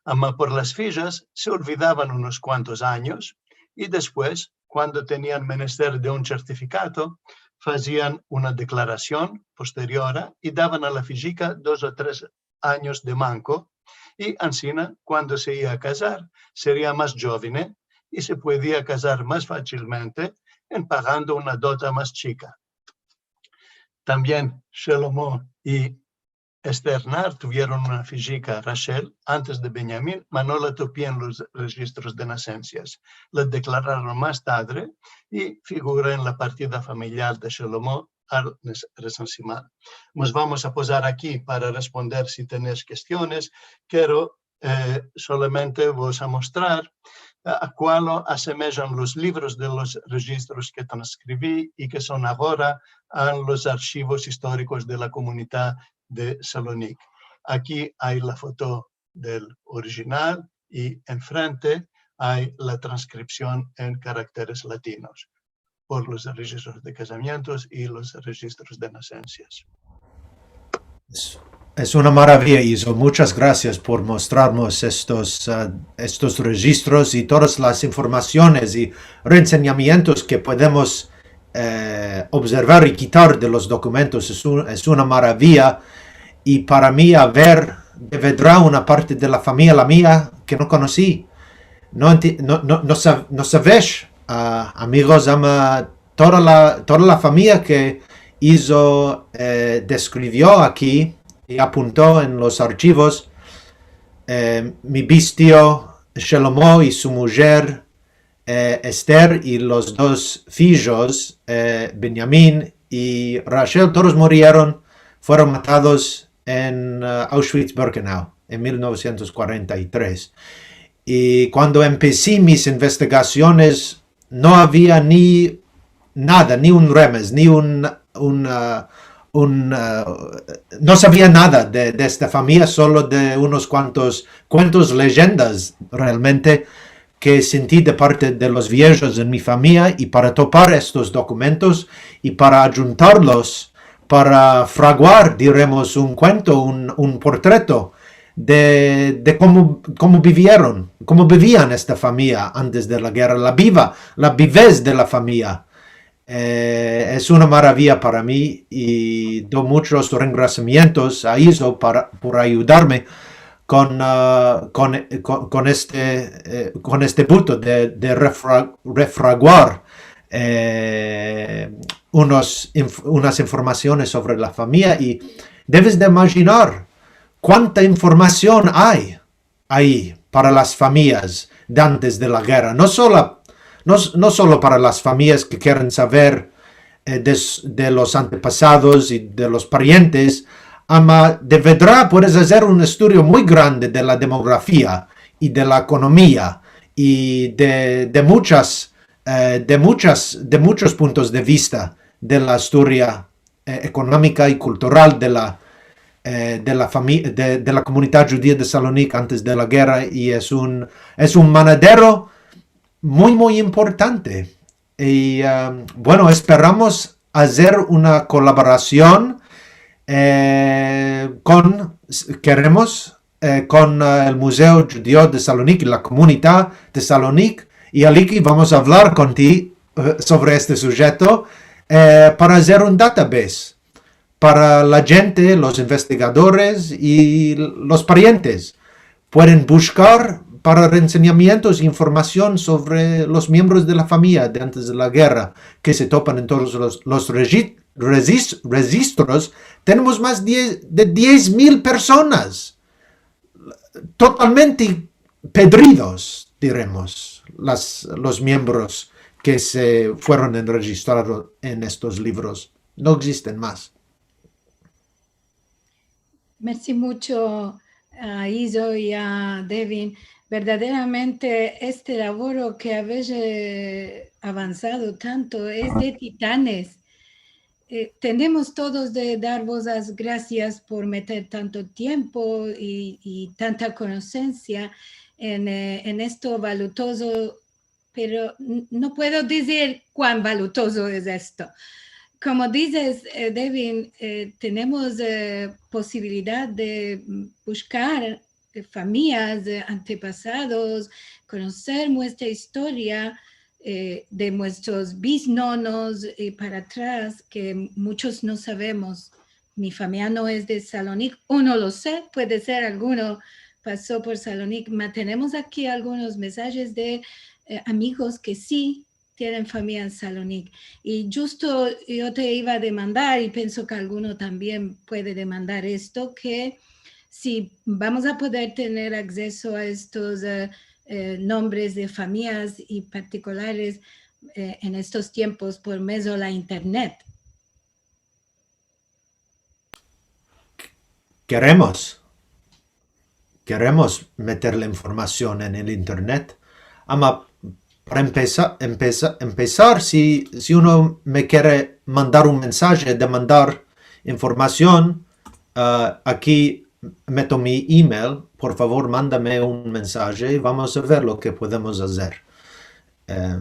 Ama por las fijas se olvidavan unos kuantos anyos i despues, kuando tenian menester de un sertifikado, fazian una deklarasion posteriora i davan a la fijika dos o tres anyos de manko, i ansina, kuando se ia a kazar, seria mas djovene i se puedia kazar mas fachilmente en pagando una dota mas chika. Tambien Shelomo i Ester Nar tuvieron una fijika, Rashel, antes de Benyamin, ma no la topi en los rejistros de nasensias. La deklararon mas tadre i figura en la partida familiar de Shelomo al nes-, resensiman. Mos vamos a pozar aki para responder si tenesh kestiones. Kero, eh, solamente vos amostrar a, a kualo asemejan los livros de los rejistros ke transkrivi i ke son agora en los arshivos istorikos de la komunidad de Salonik. Aki ay la foto del orijinal i enfrente ay la transkripsion en karakteres latinos por los rejistros de kazamientos i los rejistros de nasensias. Es, es una maravia, Izo. Muchas grasias por mostrarmos estos, ah, estos rejistros i todas las informasiones i reensenyamientos ke podemos eh, observar i kitar de los dokumentos es un, es una maravia. I para mi aver de vedra una parte de la famiya, la mia, ke no konosi. No enti-, no, no, no sav-, no savesh, ah, amigos, ama toda la, toda la famiya ke Izo, eh, deskrivio aki i apunto en los arshivos, eh, mi bestio Shelomo i su mujer, eh, Ester i los dos fijos, eh, Benyamin i Rashel, todos murieron, fueron matados en, eh, Auschwitz-Birkenau en mil novesientos kuarenta i tres. I kuando empesi mis investigasiones, no avia ni nada, ni un remes, ni un, un, ah, un, ah, no savia nada de, de esta famiya, solo de unos kuantos kuentos, leyendas, realmente, ke senti de parte de los viejos en mi famiya, i para topar estos dokumentos i para adjuntarlos, para fraguar, diremos, un kuento, un, un portreto de, de komo, komo bivieron, komo bivian esta famiya antes de la gerra, la biva, la bivez de la famiya. Eh, es una maravia para mi i do muchos rengrasiamientos a Izo para, por ayudarme kon, ah, kon, kon, kon este, eh, kon este buto de, de refra-, refraguar, eh, unos inf-, unas informasiones sovre la famiya. I deves de imajinar kuanta informasion ay ayi para las famiyas de antes de la gerra. No solo, no, no solo para las famiyas ke keren saver, eh, de, de los antepasados i de los parientes, ama de vedra puedes azer un estudio muy grande de la demografia i de la ekonomia i de, de muchas, eh, de muchas, de muchos puntos de vista de la istoria, eh, ekonomika i kultural de la, eh, de la fami-, de, de la komunidad djudia de Salonik antes de la gerra, i es un, es un manadero muy, muy importante. I, ah, bueno, esperamos azer una kolaborasion, eh, kon, keremos, eh, kon, eh, el Muzeo Djudio de Salonik i la komunidad de Salonik, i Aliki, vamos a avlar kon ti, eh, sovre este sujeto, eh, para azer un database para la djente, los investigadores i los parientes pueden bushkar para reensenyamientos i informasion sovre los miembros de la famiya de antes de la gerra, ke se topan en todos los, los regi-, regis-, rejistros. Tenemos mas de, de diez mil personas totalmente pedridos, diremos, las, los miembros ke se fueron enrejistrados en estos livros. No egzisten mas. Mersi muncho a Izo i a Devin. Verdaderamente este lavoro ke aves, eh, avansado tanto es de titanes. Eh, tenemos todos de darvos las grasias por meter tanto tiempo i, i tanta konosensia en, eh, en esto valutozo, pero n-, no puedo dizir kuan valutozo es esto. Komo dizes, eh, Devin, eh, tenemos, eh, posibilidad de, mm, bushkar, eh, famiyas, eh, antepasados, konoser muestra istoria, eh, de muestros biznonos i para atras, ke munchos no savemos. Mi famiya no es de Salonik, o no lo se, puede ser alguno paso por Salonik, ma tenemos aki algunos mensajes de, eh, amigos ke si tienen famiya en Salonik. I djusto yo te iva a demandar, i pienso ke alguno tambien puede demandar esto, ke si vamos a poder tener akseso a estos, eh, eh, nombres de famiyas i partikulares, eh, en estos tiempos por medio de la internet. Keremos, keremos meter la informasion en el internet. Ama, para empesa-, empesa-, empesar, si, si uno me kere mandar un mensaje, demandar informasion, ah, aki meto mi email, por favor, mandame un mensaje i vamos a ver lo ke podemos azer. Eh,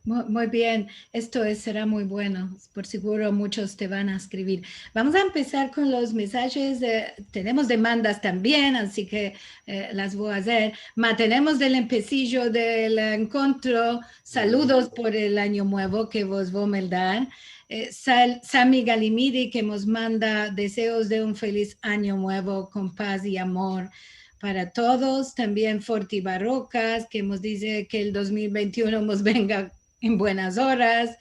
Mu-, muy bien, esto es, sera muy bueno, por seguro munchos te van a eskrivir. Vamos a empesar kon los mensajes, eh, tenemos demandas tambien, ansi ke, eh, las vo a azer. Ma tenemos del empesijo del enkontro, saludos por el anyo muevo ke vos vo a meldar. Eh, Sal-, Sami Galimidi ke mos manda deseos de un feliz anyo muevo kon paz i amor para todos. Tambien Forti Barrokas, ke mos dize ke el dos mil vente i uno mos venga en buenas oras.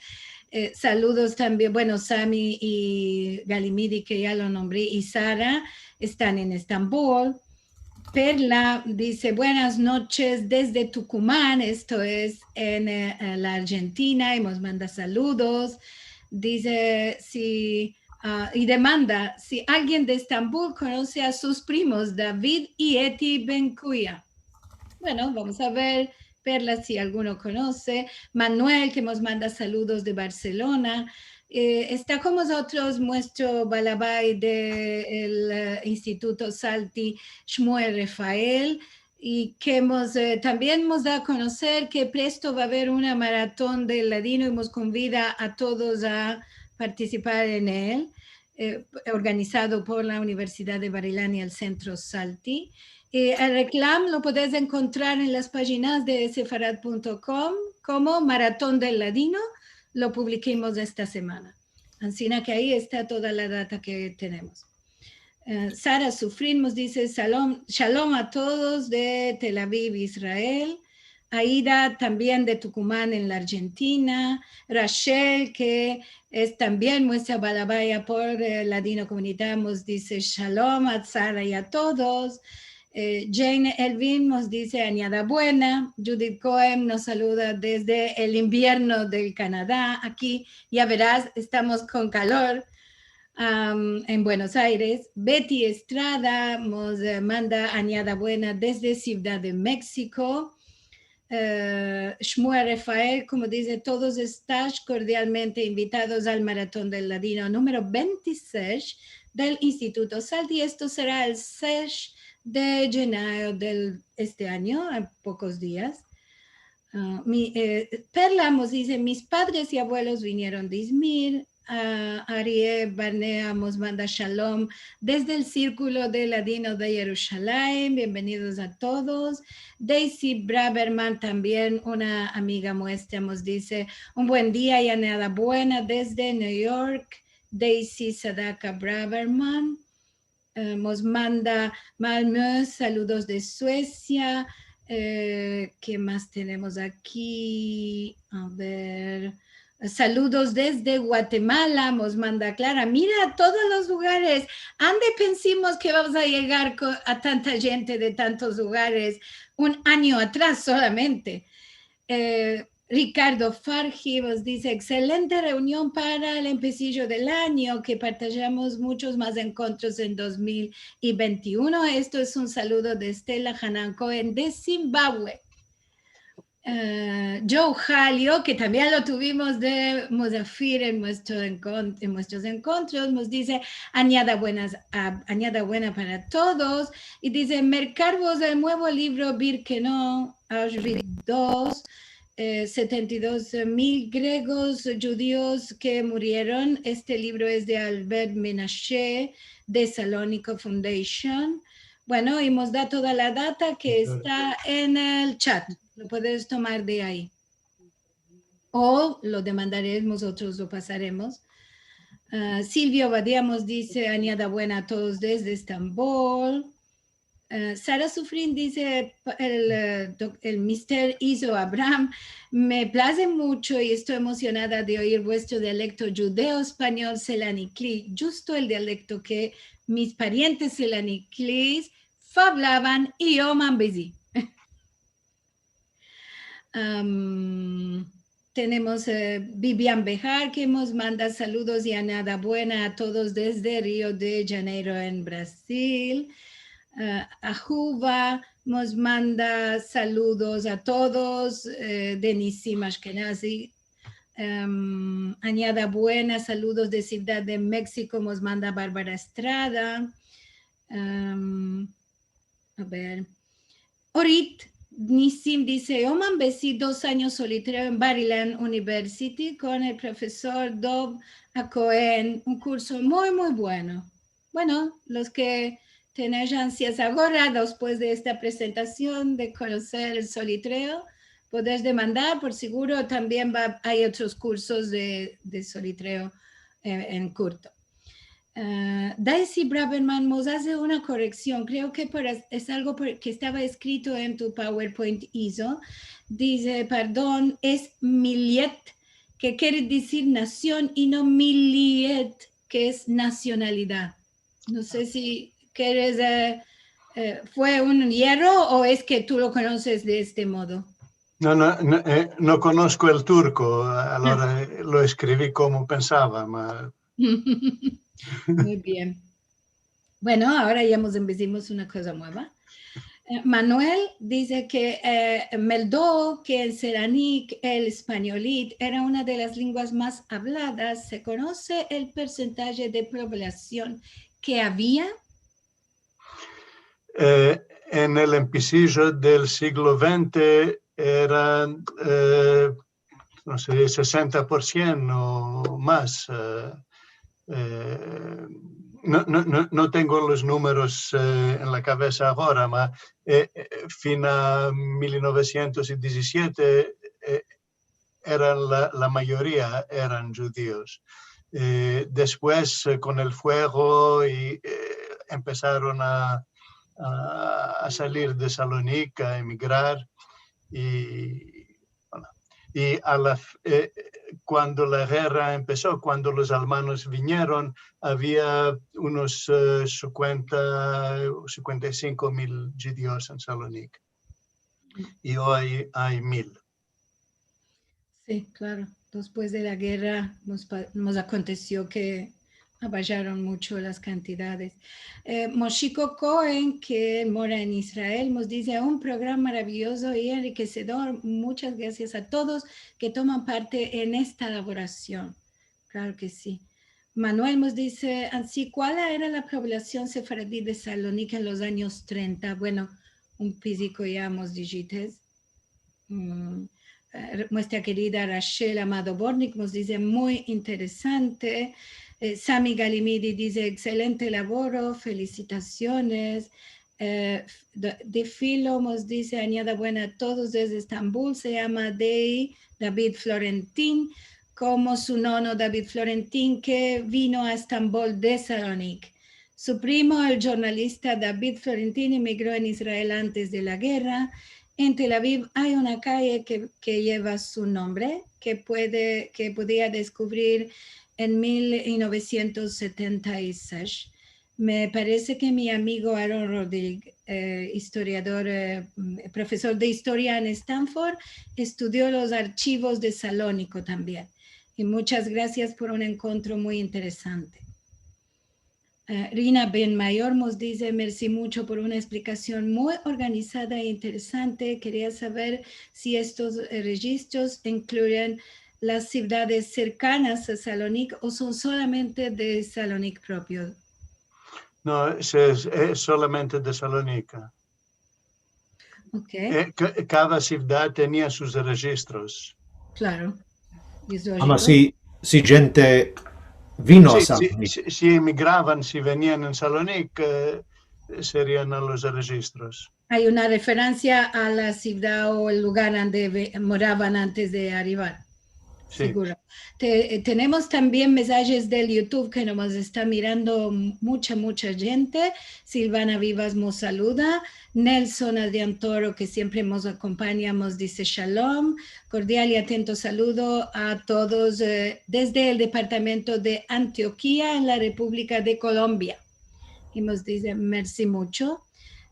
Eh, saludos tambien, bueno, Sami i Galimidi, ke ya lo nombri, i Sara estan en Estambol. Perla dize, buenas noches desde Tucumán, esto es en, eh, la Argentina, i mos manda saludos. Dize, si, ah, i demanda si alguien de Estambul konose a sus primos David i Eti Benkuya. Bueno, vamos a ver, Perla, si alguno konose. Manuel, ke mos manda saludos de Barselona. Eh, esta kon mozotros muestro balabay de el, eh, Instituto Salti, Shmuel Refael, i ke mos, eh, tambien mos da a konoser ke presto va a aver una maraton del ladino i mos konvida a todos a partisipar en el, eh, organizado por la Universidad de Bar-Ilan i el Sentro Salti. I el reklam lo podes enkontrar en las pajinas de sefarad punto com komo Maraton del Ladino, lo publikimos esta semana. Ansina ke ayi esta toda la data ke tenemos. Eh, Sara Sufrin mos dize, shalom, shalom a todos de Tel Aviv, Israel. Aida, tambien de Tucumán, en la Argentina. Rachel, ke es tambien muestra balabaya por, eh, Ladinokomunita, mos dize, shalom a Sara i a todos. Eh, Jane Elvin mos dize, anyada buena. Judith Cohen nos saluda desde el invierno del Canadá. Aki, ya veras, estamos kon kalor, am, en Buenos Aires. Betty Estrada mos, eh, manda anyada buena desde Sivdad de Meksiko. Eh, Shmuel Refael, komo dize, todos estash kordialmente invitados al Maraton del Ladino numero vente i sesh del Instituto Salti. Esto sera el sesh de yenayo del, este anyo, en pokos dias. Ah, mi, eh, Perla mos dize, mis padres i avuelos vinieron de Izmir. Ah, Arieh Barnea mos manda shalom desde el Sirkulo de Ladino de Yerushalayim. Bienvenidos a todos. Daisy Braverman, tambien una amiga muestra, mos dize, un buen dia i anyada buena desde New York. Daisy Sadaka Braverman. Eh, mos manda Malmö, saludos de Suesia. Eh, ke mas tenemos aki? A ver, Saludos desde Guatemala, mos manda Klara. Mira, todos los lugares. Ande pensimos ke vamos a yegar ko-, a tanta djente de tantos lugares un anyo atras solamente. Eh, Rikardo Farji mos dize, ekselente reunion para el empesijo del anyo, ke partajamos muchos mas enkontros en dos mil i vente i uno. Esto es un saludo de Stella Hanan Cohen de Zimbabue. Eh, Joe Halio, ke tambien lo tuvimos de Muzafir en muestro enkon-, en muestros enkontros, mos dize, anyada buenas, a-, anyada buena para todos, i dize, merkarvos el muevo livro Birkenau, Auschwitz dos, eh, setenta i dos mil gregos djudios ke murieron. Este livro es de Albert Menashe, de Saloniko Foundation. Bueno, i mos da toda la data ke esta en el chat. Lo puedes tomar de ayi. O lo demandaremos, mozotros lo pasaremos. Ah, Silvio Badia mos dize, anyada buena a todos desde Estambol. Ah, Sara Sufrin dize, el, eh, doc-, el mister Izo Abraham, me plaze mucho i esto emosionada de oir vuestro dialekto djudeo-espanyol selanikli, djusto el dialekto ke mis parientes selaniklis favlavan i yo mambezi. Am, tenemos, eh, Vivian Bejar, ke mos manda saludos i anyada buena a todos desde Rio de Janeiro, en Brazil. Ah, Ahuva mos manda saludos a todos, eh, de Nisim Ashkenazi. Em, anyada buena, saludos de Sivdad de Meksiko, mos manda Barbara Estrada. Em, a ver, Orit Nisim dize, yo mambezi dos anyos Solitreo en Bar-Ilan University kon el profesor Dov Cohen, un kurso muy, muy bueno. Bueno, los ke tenesh ansias agora, despues de esta presentasion, de konoser el Solitreo, podesh demandar, por seguro tambien va, ay otros kursos de, de Solitreo, eh, en kurto. Ah, Daisy Braverman mos aze una koreksion. Kreo ke por, es algo por, ke estava eskrito en tu PowerPoint, Izo. Dize, pardon, es millet, ke kere dizir nasion i no miliyet, ke es nasionalidad. No se si keres, eh, eh, fue un yerro o es ke tu lo konoses de este modo? No, no, no, eh, no konosko el turko, alora, eh, lo eskrivi komo pensava, ma... Muy bien. Bueno, agora ya mos embezimos una koza mueva. Eh, Manuel dize ke, eh, Meldo, ke en Selanik el espanyolit era una de las lenguas mas avladas. Se konose el porsentaje de poblasion ke avia? Eh, en el empesijo del siglo vente eran, eh, no se, sesenta por sien o mas, eh, eh, no, no, no, no tengo los numeros, eh, en la kavesa agora, ma, eh, eh, fin a mil novesientos i dizisiete, eh, eran la, la mayoria eran djudios. Eh, despues, eh, kon el fuego i, eh, empesaron a, a, a salir de Salonik, a emigrar, i, bueno, i a la f-, eh, kuando la gerra empeso, kuando los almanos vinieron, avia unos, eh, sinkuenta o sinkuenta i sinko mil djudios en Salonik. I oy ay mil. Si, klaro. Despues de la gerra mos pa-, mos akontesio ke abajaron muncho las kantidades. Eh, Moshiko Cohen, ke mora en Israel, mos dize, un programa maraviyozo i enrikesedor. Munchas grasias a todos ke toman parte en esta elaborasion. Klaro ke si. Manuel mos dize, ansi, kual era la poblasion sefaradi de Salonik en los anyos trenta? Bueno, un piziko ya mos dishites. Mm, eh, muestra kerida Rachel Amado Bortnick mos dize, muy interesante. Eh, Sami Galimidi dize, ekselente lavoro, felisitasiones. Eh, de, de Filo mos dize, anyada buena a todos desde Estambul, se yama Dei David Florentin, komo su nono David Florentin, ke vino a Estambul de Salonik. Su primo, el djornalista David Florentin, emigro en Israel antes de la gerra. En Tel Aviv ay una kaye ke, ke yeva su nombre, ke puede, ke podia deskuvrir en mil novesientos setenta i sesh. Me parese ke mi amigo Aaron Rodrigue, eh, istoriador, eh, profesor de istoria en Stanford, estudio los arshivos de Saloniko tambien. I muchas grasias por un enkontro muy interesante. Eh, Rina Ben Mayor mos dize: "Mersi mucho por una esplikasion muy organizada e interesante. Keria saver si estos, eh, rejistros inkluyen las sivdades serkanas a Salonik o son solamente de Salonik propio." No, es, es, es solamente de Salonik. Ok. Eh, ka-, kada sivdad tenia sus rejistros. Klaro. Es lojiko. Ama si, si djente vino a Salonik. Si, si, si emigravan, si venian en Salonik, eh, serian a los rejistros. Ay una referensia a la sivdad o el lugar ande ve-, moravan antes de arrivar. Si. Seguro. Te-, eh, tenemos tambien mensajes del YouTube ke mos esta mirando mucha, mucha djente. Silvana Vivas mos saluda. Nelson Adrian Toro, ke siempre mos akompanya, mos dize: "Shalom, kordial i atento saludo a todos, eh, desde el departamento de Antiokia en la Republika de Kolombia." I mos dize: "Mersi mucho."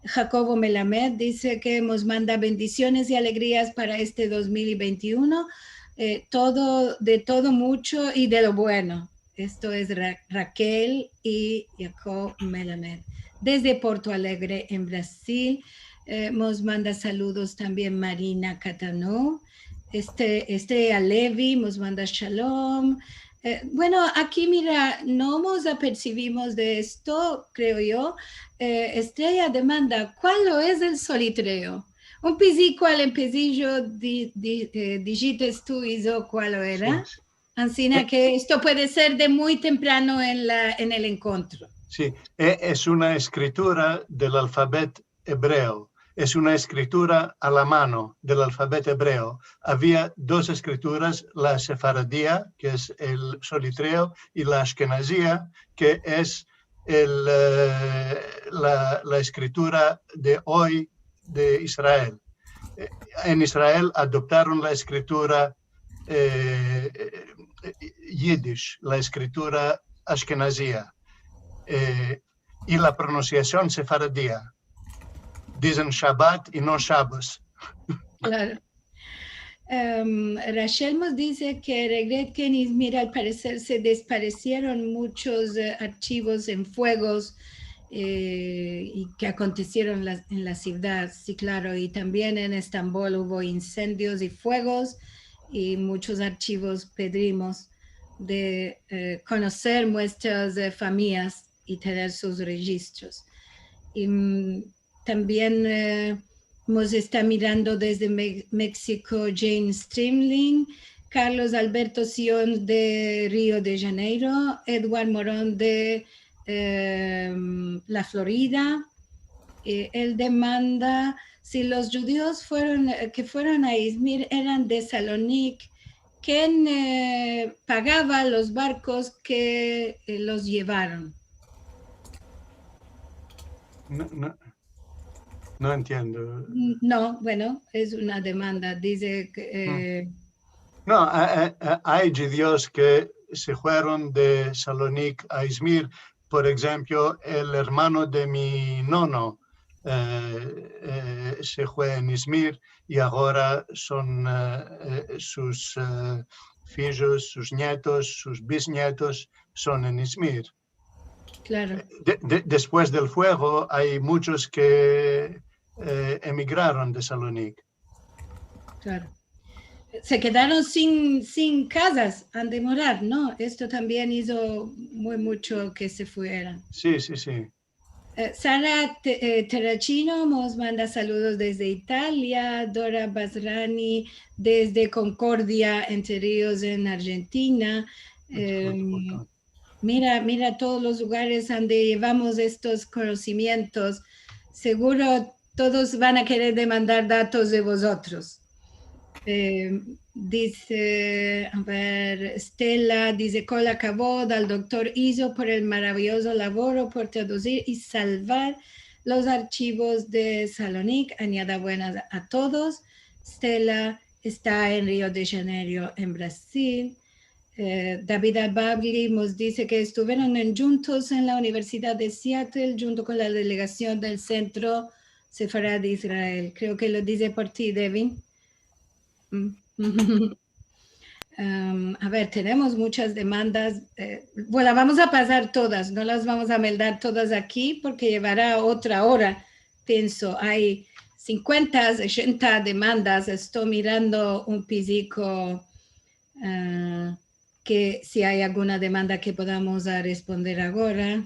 Jacobo Melamed dize ke mos manda bendisiones i alegrias para este dos mil i vente i uno, eh, todo, de todo mucho i de lo bueno. Esto es Ra-, Raquel i Jacobo Melamed. Desde Porto Alegre, en Brasil, eh, mos manda saludos tambien Marina Catano. Este, Estrella Levy mos manda shalom. Eh, bueno, aki, mira, no mos apersivimos de esto, kreo yo. Eh, Estrella demanda: "Kual es el solitreo?" Un piziko al empezijo di-, di-, eh, dijites tu, Izo, kual era. Si, si. Ansina ke esto puede ser de muy temprano en la, en el enkontro. Si, e-, es una eskritura del alfabet ebreo. Es una eskritura a la mano del alfabet ebreo. Avia dos eskrituras, la sefaradia, ke es el solitreo, i la ashkenazia, ke es el, eh, la, la eskritura de oy de Israel. Eh, en Israel adoptaron la eskritura, eh, eh, yidish, la eskritura ashkenazia. Eh, i la pronunsiasion sefaradia. Dizen Shabat i no Shabbos. Klaro. Em, Rachel mos dize ke regret ke en Izmir al pareser se desparesieron muchos, eh, arshivos en fuegos, eh, i ke akontesieron la, en la sivdad, si, klaro, i tambien en Estambol uvo insendios i fuegos, i muchos arshivos pedrimos de, eh, konoser muestras, eh, famiyas i tener sus rejistros. I, mm, tambien, eh, mos esta mirando desde Me-, Meksiko Jane Strimling, Carlos Alberto Sion de Rio de Janeiro, Edward Moron de, em, la Florida. Eh, el demanda si los djudios fueron, eh, ke fueron a Izmir eran de Salonik, ken, eh, pagava los barkos ke, eh, los yevaron? No, no, no entiendo. N-, no, bueno, es una demanda. Dize ke, eh, No, a-, a-, a-, ay djudios ke se fueron de Salonik a Izmir. Por enshemplo, el ermano de mi nono, eh, eh, se fue en Izmir i agora son, eh, eh, sus, eh, fijos, sus nietos, sus bisnietos son en Izmir. Klaro. De-, de-, despues del fuego ay muchos ke, eh, emigraron de Salonik. Klaro. Se kedaron sin, sin kazas ande morar, no? Esto tambien izo muy mucho ke se fueran. Si, si, si. Eh, Sara Te-, eh, Terracino mos manda saludos desde Italia, Dora Basrani desde Concordia, Entre Rios, en Argentina. Em, mira, mira todos los lugares ande yevamos estos konosimientos. Seguro todos van a kerer demandar datos de vozotros. Eh, dize, a ver, Stella, dize: "Kol hakavod al doktor Izo por el maraviyozo lavoro por traduzir i salvar los archivos de Salonik. Anyada buenas a todos. Stella esta en Rio de Janeiro, en Brasil. Eh, David Albagli mos dize ke estuvieron en, djuntos en la Universidad de Seattle, djunto kon la delegasion del Sentro Sefarad de Israel. Kreo ke lo dize por ti, Devin. Mm. Em, a ver, tenemos muchas demandas. Eh, bueno, vamos a pasar todas, no las vamos a meldar todas aki porke yevara otra ora, pienso. Ay sinkuenta, sesenta demandas. Esto mirando un piziko, eh, ke si ay alguna demanda ke podamos, ah, responder agora.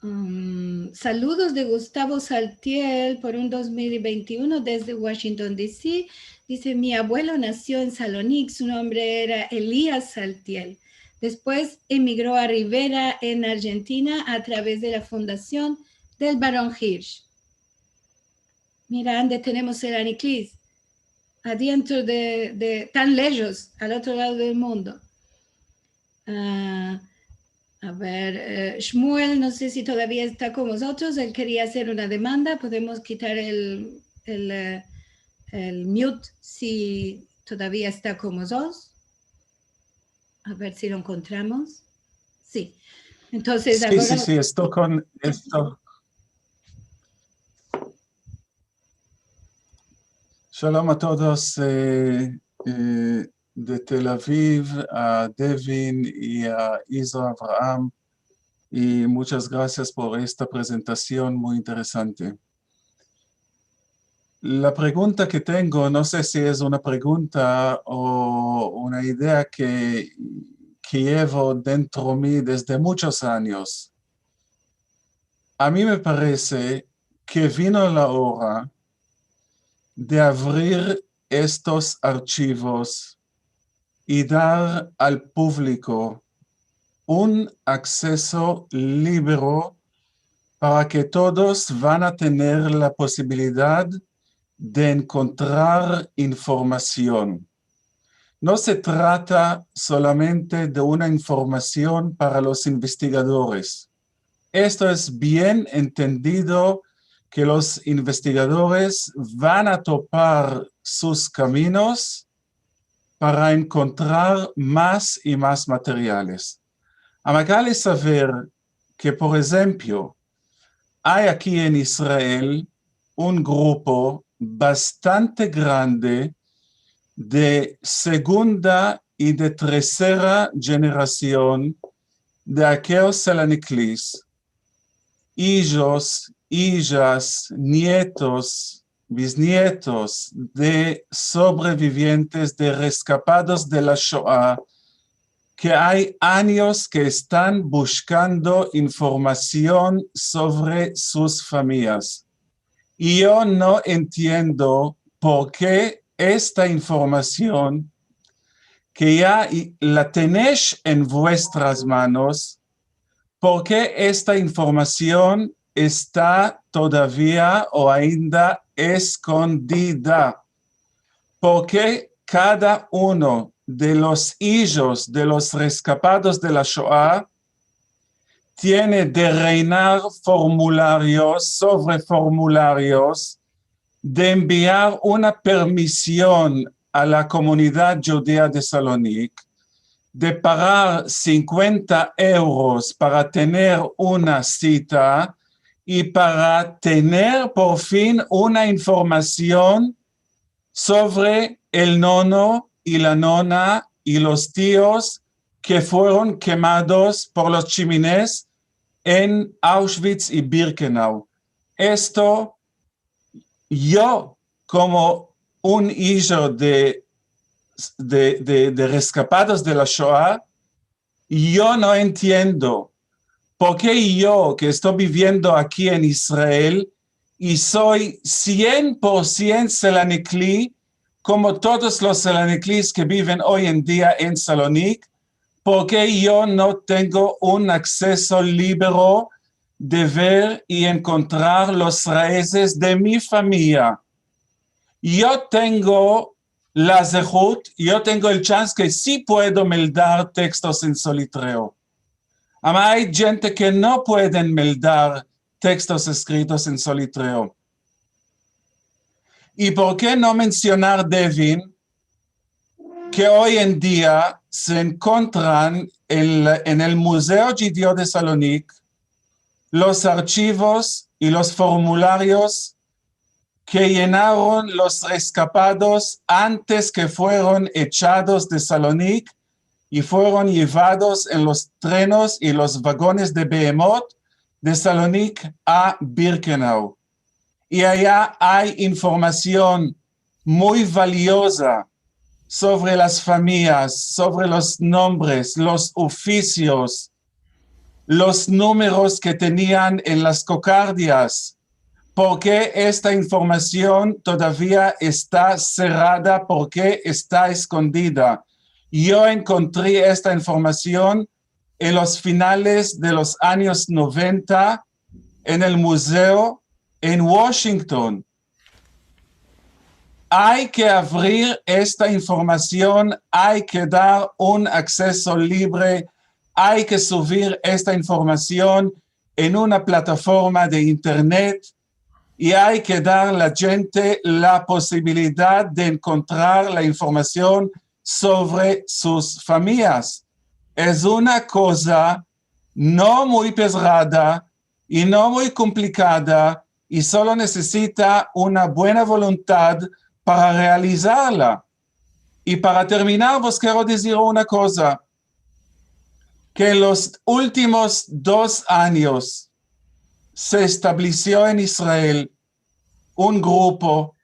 Um, saludos de Gustavo Saltiel por un dos mil vente i uno desde Washington, D C. Dize: "Mi abuelo nasio en Salonik, su nombre era Elías Saltiel. Despues emigro a Rivera, en Arjentina, a traves de la fundasion del Baron Hirsch." Mira, ande tenemos Selaniklis, adientro de, de, tan lejos, al otro lado del mundo. Ah, a ver, eh, Shmuel, no se si todavia esta kon mozotros, el keria azer una demanda, podemos kitar el, el, eh, el mute si todavia esta kon mozotros. A ver si lo enkontramos. Si. Entonses, si, agora si, si, esto kon, esto. Shalom a todos, eh, eh, de Tel Aviv, a Devin i a Isra Avraham, i munchas grasias por esta prezentasion muy interesante. La pregunta ke tengo, no se si es una pregunta o una idea ke, ke yevo dentro mi desde munchos anyos. A mi me parese ke vino la ora de avrir estos archivos i dar al puvliko un akseso libero para ke todos van a tener la posibilidad de enkontrar informasion. No se trata solamente de una informasion para los investigadores. Esto es bien entendido ke los investigadores van a topar sus kaminos para enkontrar mas i mas materiales. Ama kale saver ke, por enshemplo, ay aki en Israel un grupo bastante grande de segunda i de tersera jenerasion de akeyos Selaniklis, ijos, ijas, nietos, biznietos de sobrevivientes, de reskapados de la Shoa, ke ay anyos ke estan bushkando informasion sovre sus famiyas. I yo no entiendo por ke esta informasion ke ya i-, la tenesh en vuestras manos, por ke esta informasion esta todavia o ainda eskondida? Por ke kada uno de los ijos de los reskapados de la Shoa tiene de reinar formularios sovre formularios, de enviar una permision a la komunidad djudia de Salonik, de pagar sinkuenta euros para tener una sita i para tener por fin una informasion sovre el nono i la nona i los tios ke fueron kemados por los chimineas en Auschwitz i Birkenau. Esto, yo, komo un ijo de, de, de, de reskapados de la Shoa, yo no entiendo por ke yo, ke esto biviendo aki en Israel i so sien por sien Selanikli, komo todos los Selaniklis ke biven oy en dia en Salonik, por ke yo no tengo un akseso libero de ver i enkontrar los raizes de mi famiya? Yo tengo la zehut, yo tengo el chans ke si puedo meldar tekstos en solitreo. Ama ay djente ke no pueden meldar tekstos eskritos en solitreo. I por ke no mensionar Devin, ke oy en dia se enkontran en la, en el Muzeo Djudio de Salonik los arshivos i los formularios ke yenaron los reskapados antes ke fueron eshados de Salonik i fueron yevados en los trenos i los vagones de Behemot de Salonik a Birkenau. I aya ay informasion muy valioza sovre las famiyas, sovre los nombres, los ofisios, los numeros ke tenian en las kokardias, porke esta informasion todavia esta serrada, porke esta eskondida. Yo enkontri esta informasion en los finales de los anyos noventa en el muzeo en Washington. Ay ke avrir esta informasion, ay ke dar un akseso libre, ay ke suvir esta informasion en una plataforma de internet i ay ke dar la djente la posibilidad de enkontrar la informasion sovre sus famiyas. Es una koza no muy pezada i no muy komplikada i solo nesesita una buena voluntad para realizarla. I para terminar, vos kero dizir una koza, ke en los ultimos dos anyos se establesio en Israel un grupo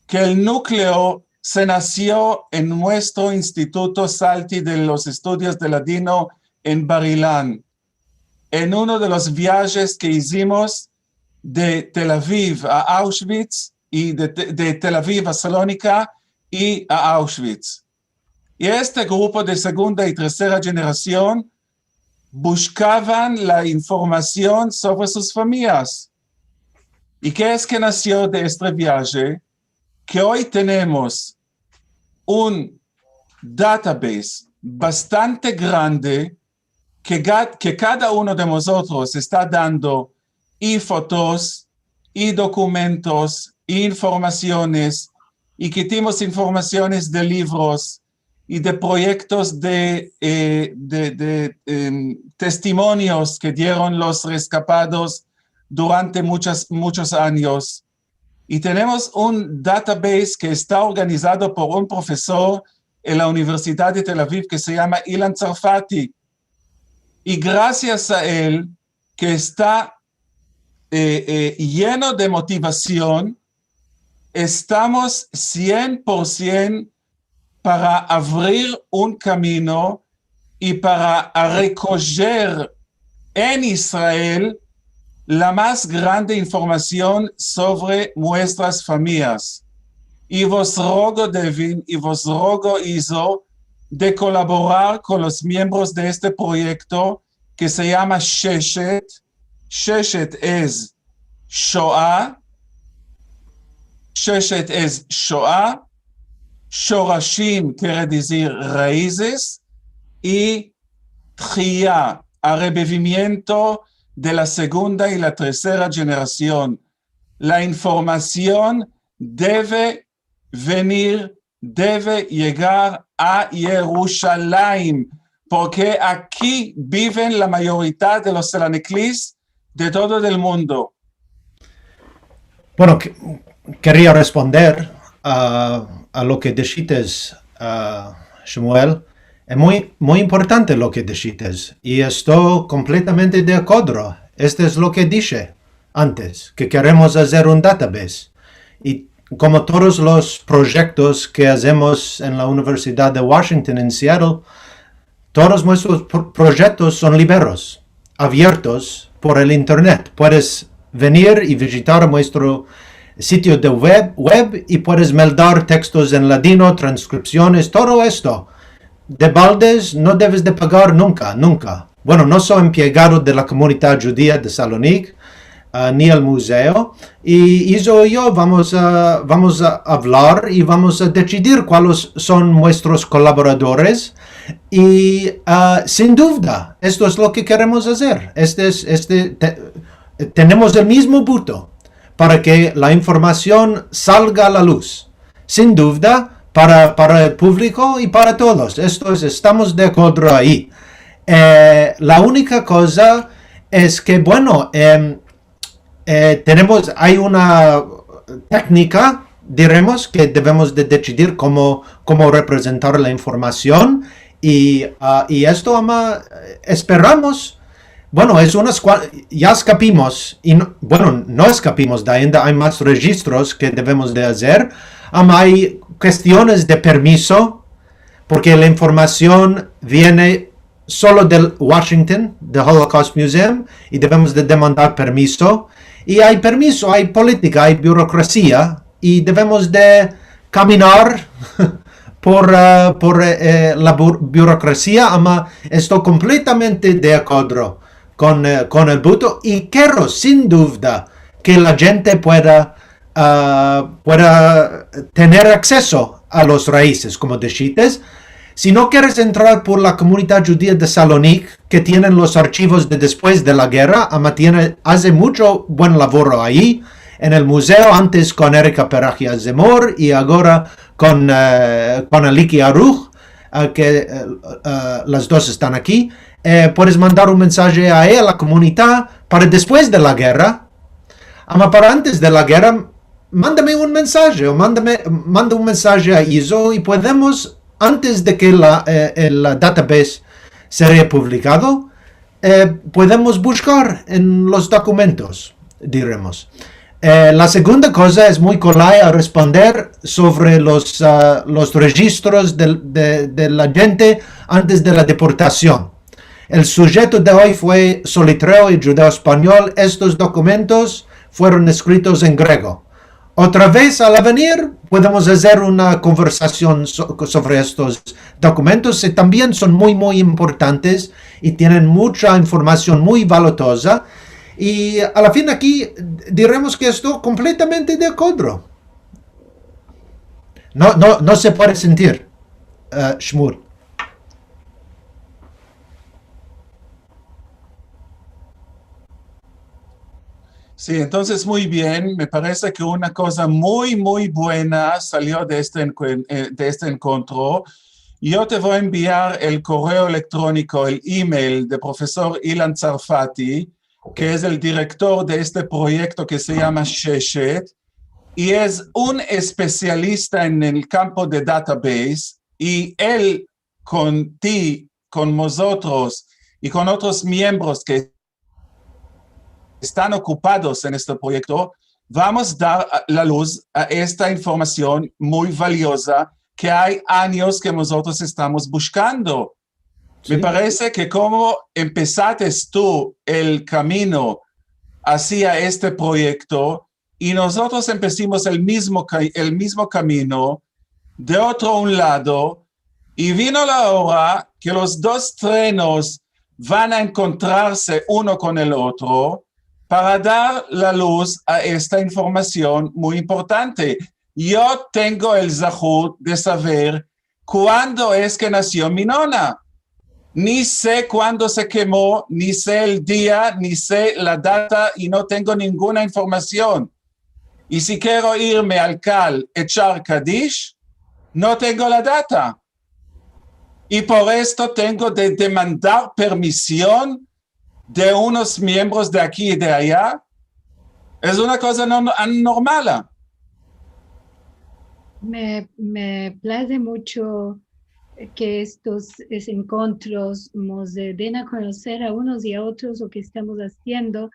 ke el nukleo se nasio en muestro Instituto Salti de los Estudios de Ladino en Bar-Ilan, en uno de los viajes ke izimos de Tel Aviv a Auschwitz i de, de Tel Aviv a Salonika i a Auschwitz. I este grupo de segunda i tersera djenerasion bushkavan la informasion sovre sus famiyas. I ke es ke nasio de este viaje? Ke oy tenemos un database bastante grande ke ga-, ke kada uno de mozotros esta dando i fotos, i dokumentos, i informasiones, i kitimos informasiones de livros, i de proyektos de, eh, de, de, em, testimonios ke dieron los reskapados durante muchas, muchos anyos. I tenemos un database ke esta organizado por un profesor en la Universidad de Tel Aviv ke se yama Ilan Tsarfati. I grasias a el, ke esta, eh, eh, yeno de motivasion, estamos sien por sien para avrir un kamino i para rekojer en Israel la mas grande informasion sovre muestras famiyas. I vos rogo, Devin, i vos rogo, Izo, de kolaborar kon los miembros de este proyekto ke se yama Sheshet. Sheshet es Shoa, Sheshet es Shoa, Shorashim kere dizir raizes, i Tchiya, arrebivimiento de la segunda i la tersera djenerasion. La informasion deve venir, deve yegar a Yerushalayim, porke aki biven la mayoridad de los Selaniklis de todo el mundo. Bueno, ke-, keria responder a, a lo ke dishites, a, Shemuel. Es muy, muy importante lo ke dishites, i esto kompletamente de akodro. Este es lo ke dishe antes, ke keremos azer un database. I komo todos los proyektos ke azemos en la Universidad de Washington en Seattle, todos muestros pro-, proyektos son liberos, aviertos por el internet. Puedes venir i vijitar muestro sitio de web, web i puedes meldar tekstos en ladino, transkripsiones, todo esto. De baldes no deves de pagar nunka, nunka. Bueno, no so emplegado de la komunidad djudia de Salonik, a, ni el muzeo. I Izo i yo vamos a, vamos a avlar i vamos a desidir kuales son muestros kolaboradores. I, a, sin duvda, esto es lo ke keremos azer. Este es, este, te-, eh, tenemos el mizmo buto para ke la informasion salga a la luz. Sin duvda, para, para el publiko i para todos. Esto es, estamos de akodro ayi. Eh, la unika koza es ke, bueno, em, eh, tenemos, ay una teknika, diremos, ke devemos de desidir komo, komo reprezentar la informasion i, ah, i esto, ama, eh, esperamos, bueno, es unas kua-, ya eskapimos, i no, bueno, no eskapimos de ainda, ay mas rejistros ke devemos de azer, ama, ay kestiones de permiso, porke la informasion viene solo del Washington, del Holocaust Museum, i devemos de demandar permiso. I ay permiso, ay politika, ay burokrasia, i devemos de kaminar por, ah, por, eh, la bu-, burokrasia, ama esto kompletamente de akodro kon, eh, kon el buto, i kero, sin duvda, ke la djente pueda, ah, pueda tener akseso a los raizes, komo deshites. Si no keres entrar por la komunidad djudia de Salonik, ke tienen los archivos de despues de la gerra, ama tiene, aze muncho buen lavoro ayi, en el muzeo, antes kon Erika Peragia Zemor i agora kon, eh, kon Aliki Aruh, ah, ke, eh, ah, las dos estan aki, eh, puedes mandar un mensaje a ella, a la komunidad, para despues de la gerra, ama para antes de la gerra, mandame un mensaje, o mandame, manda un mensaje a Izo, i podemos, antes de ke la, eh, el, la database seria publikado, eh, podemos bushkar en los dokumentos, diremos. Eh, la segunda koza es muy kolay a responder sovre los, ah, los rejistros del, de, de la djente antes de la deportasion. El sujeto de oy fue Solitreo i Djudeo-Espanyol. Estos dokumentos fueron eskritos en grego. Otra vez, al avenir, podemos azer una konversasion so-, sovre estos dokumentos, ke tambien son muy, muy importantes i tienen muncha informasion muy valutoza. I a la fin aki diremos ke esto kompletamente de akodro. No, no, no se puede sentir, eh, Shmuel. Si, entonses, muy bien. Me parese ke una koza muy, muy buena salio de este enkuen-, eh, de este enkontro. Yo te vo a enviar el koreo elektroniko, el email de profesor Ilan Tsarfati, ke es el direktor de este proyekto ke se yama Sheshet, i es un espesialista en el kampo de database, i el kon ti, kon mozotros i kon otros miembros ke estan okupados en este proyekto, vamos dar a, la luz a esta informasion muy valioza ke ay anyos ke mozotros estamos bushkando. Me parese ke komo empesates tu el kamino asia este proyekto, i mozotros empesimos el mizmo ka-, el mizmo kamino, de otro un lado, i vino la ora ke los dos trenos van a enkontrarse uno kon el otro para dar la luz a esta informasion muy importante. Yo tengo el zahut de saver kuando es ke nasio mi nona. Ni se kuando se kemo, ni se el dia, ni se la data, i no tengo ninguna informasion. I si kero irme al kal echar kadish, no tengo la data. I por esto tengo de demandar permision de unos miembros de aki i de aya. Es una koza no, anormala. Me, me plaze muncho ke estos, es, enkontros mos, eh, den a konoser a unos i a otros lo ke estamos aziendo.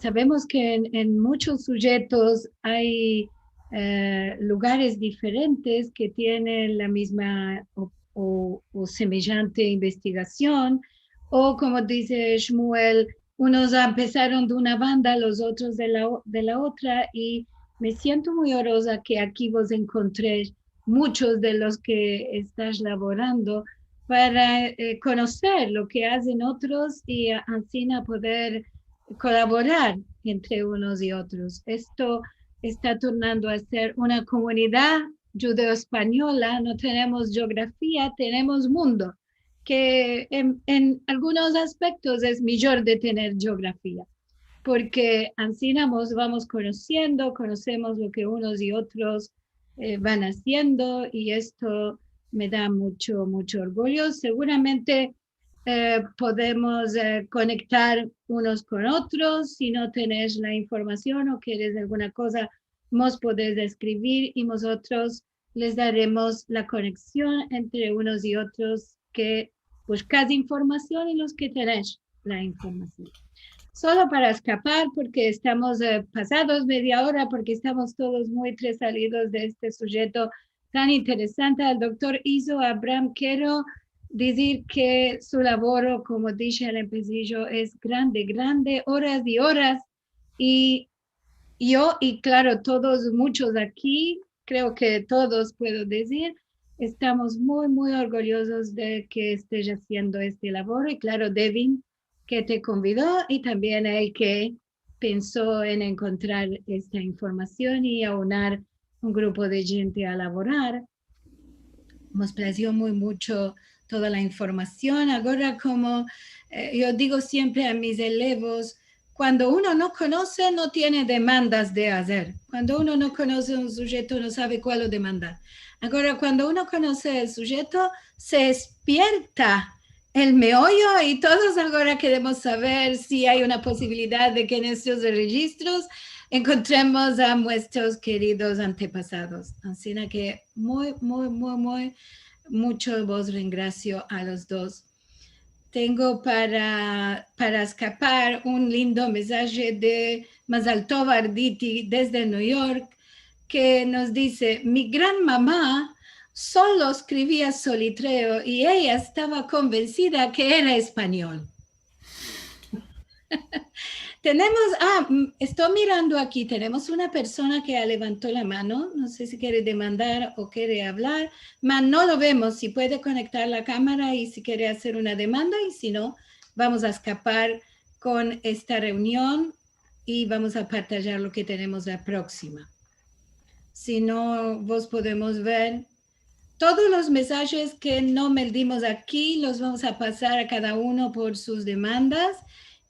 Savemos ke en, en munchos sujetos ay, eh, lugares diferentes ke tienen la mizma o, o, o semejante investigasion, o komo dize Shmuel, unos empesaron de una banda, los otros de la o-, de la otra, i me siento muy oroza ke aki vos enkontre munchos de los ke estas lavorando para, eh, konoser lo ke azen otros i, eh, ansina poder kolaborar entre unos i otros. Esto esta tornando a ser una komunidad djudeo-espanyola, no tenemos jeografia, tenemos mundo, ke en, en algunos aspektos es mijor de tener jeografia. porque ansina mos vamos konosiendo, konosemos lo ke unos i otros, eh, van aziendo, i esto me da mucho, mucho orgulyo. Seguramente, eh, podemos, eh, konektar unos kon otros. Si no tenesh la informasion o keres alguna koza, mos podes eskrivir i mozotros les daremos la koneksion entre unos i otros ke bushkas informasion i los ke tenesh la informasion. Solo para eskapar, porke estamos, eh, pasados media ora, porke estamos todos muy tresalidos de este sujeto tan interesante, al doktor Izo Abraham kero dizir ke su lavoro, komo dishe al empesijo, es grande, grande, oras i oras, i yo, i klaro, todos, muchos aki, kreo ke todos, puedo dizir, estamos muy, muy orgulyozos de ke estesh aziendo este lavoro, i klaro, Devin, ke te konvido, i tambien el ke penso en enkontrar esta informasion i aunar un grupo de djente a lavorar. Mos plazio muy mucho toda la informasion. Agora, komo, eh, yo digo siempre a mis elevos, kuando uno no konose, no tiene demandas de azer. Kuando uno no konose un sujeto, no save kualo demandar. Agora, kuando uno konose el sujeto, se despierta el meoyo, i todos agora keremos saver si ay una posibilidad de ke en estos rejistros enkontremos a muestros keridos antepasados. Ansina ke muy, muy, muy, muy, mucho vos rengrasio a los dos. Tengo para, para eskapar un lindo mensaje de Mazal Tov Arditi desde New York, ke nos dize: "Mi gran mama solo eskrivia solitreo i eya estava konvensida ke era espanyol". Tenemos, ah, mm, esto mirando aki, tenemos una persona ke ya levanto la mano, no se si kere demandar o kere avlar, ma no lo vemos, si puede konektar la kamara i si kere azer una demanda, i si no, vamos a eskapar kon esta reunion i vamos a partajar lo ke tenemos la proksima. Si no, vos podemos ver todos los mensajes ke no meldimos aki, los vamos a pasar a kada uno por sus demandas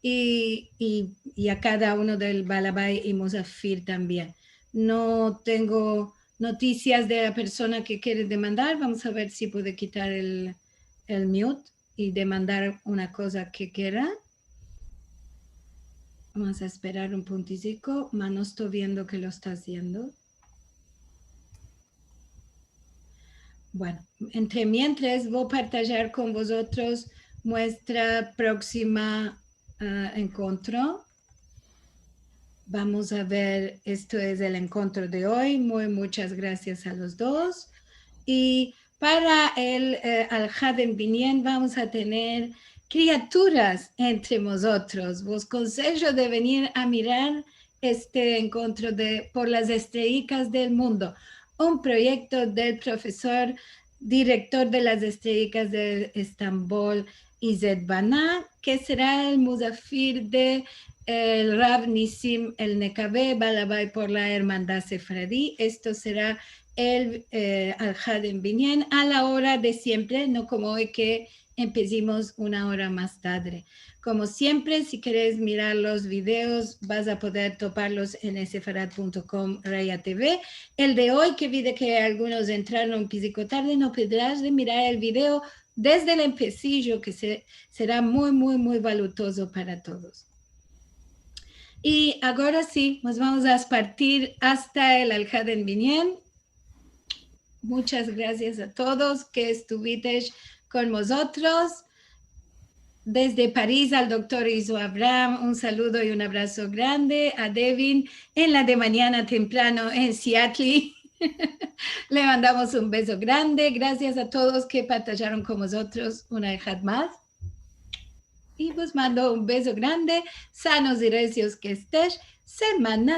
i, i, i a kada uno del Balabai i Muzafir tambien. No tengo notisias de la persona ke kere demandar. Vamos a ver si puede kitar el, el mute i demandar una koza ke kera. Vamos a esperar un puntiziko, ma no esto viendo ke lo esta aziendo. Bueno, entre mientras vo a partajar kon vozotros muestra proksima, ah, enkontro. Vamos a ver, esto es el enkontro de oy. Muy, muchas grasias a los dos. I para el, eh, Alhaden Binyan vamos a tener kriaturas entre mozotros. Vos konsejo de venir a mirar este enkontro de Por las Estrelikas del Mundo, un proyekto del profesor, direktor de las Estrelikas de Estambol, Izet Bana, ke sera el muzafir de el Rav Nisim Elnekabe, Balabai por la Ermandad Sefaradi. Esto sera el, eh, Alhaden Binyan a la ora de siempre, no komo oy ke empesimos una ora mas tadre. Komo siempre, si keres mirar los videos, vas a poder toparlos en sefarad punto com raya T V. El de oy, ke vi de ke algunos entraron un piziko tadre, no podras de mirar el video desde el empesijo, ke se, sera muy, muy, muy valutozo para todos. I agora si, mos vamos a partir asta el Alhaden Binyan. Muchas grasias a todos ke estuvitesh kon mozotros. Desde Paris al doktor Izo Abraham, un saludo i un abraso grande. A Devin en la de manyana temprano en Seattle, le mandamos un bezo grande. Grasias a todos ke partajaron kon mozotros una vez mas. I vos mando un bezo grande, sanos i resios ke estesh, semana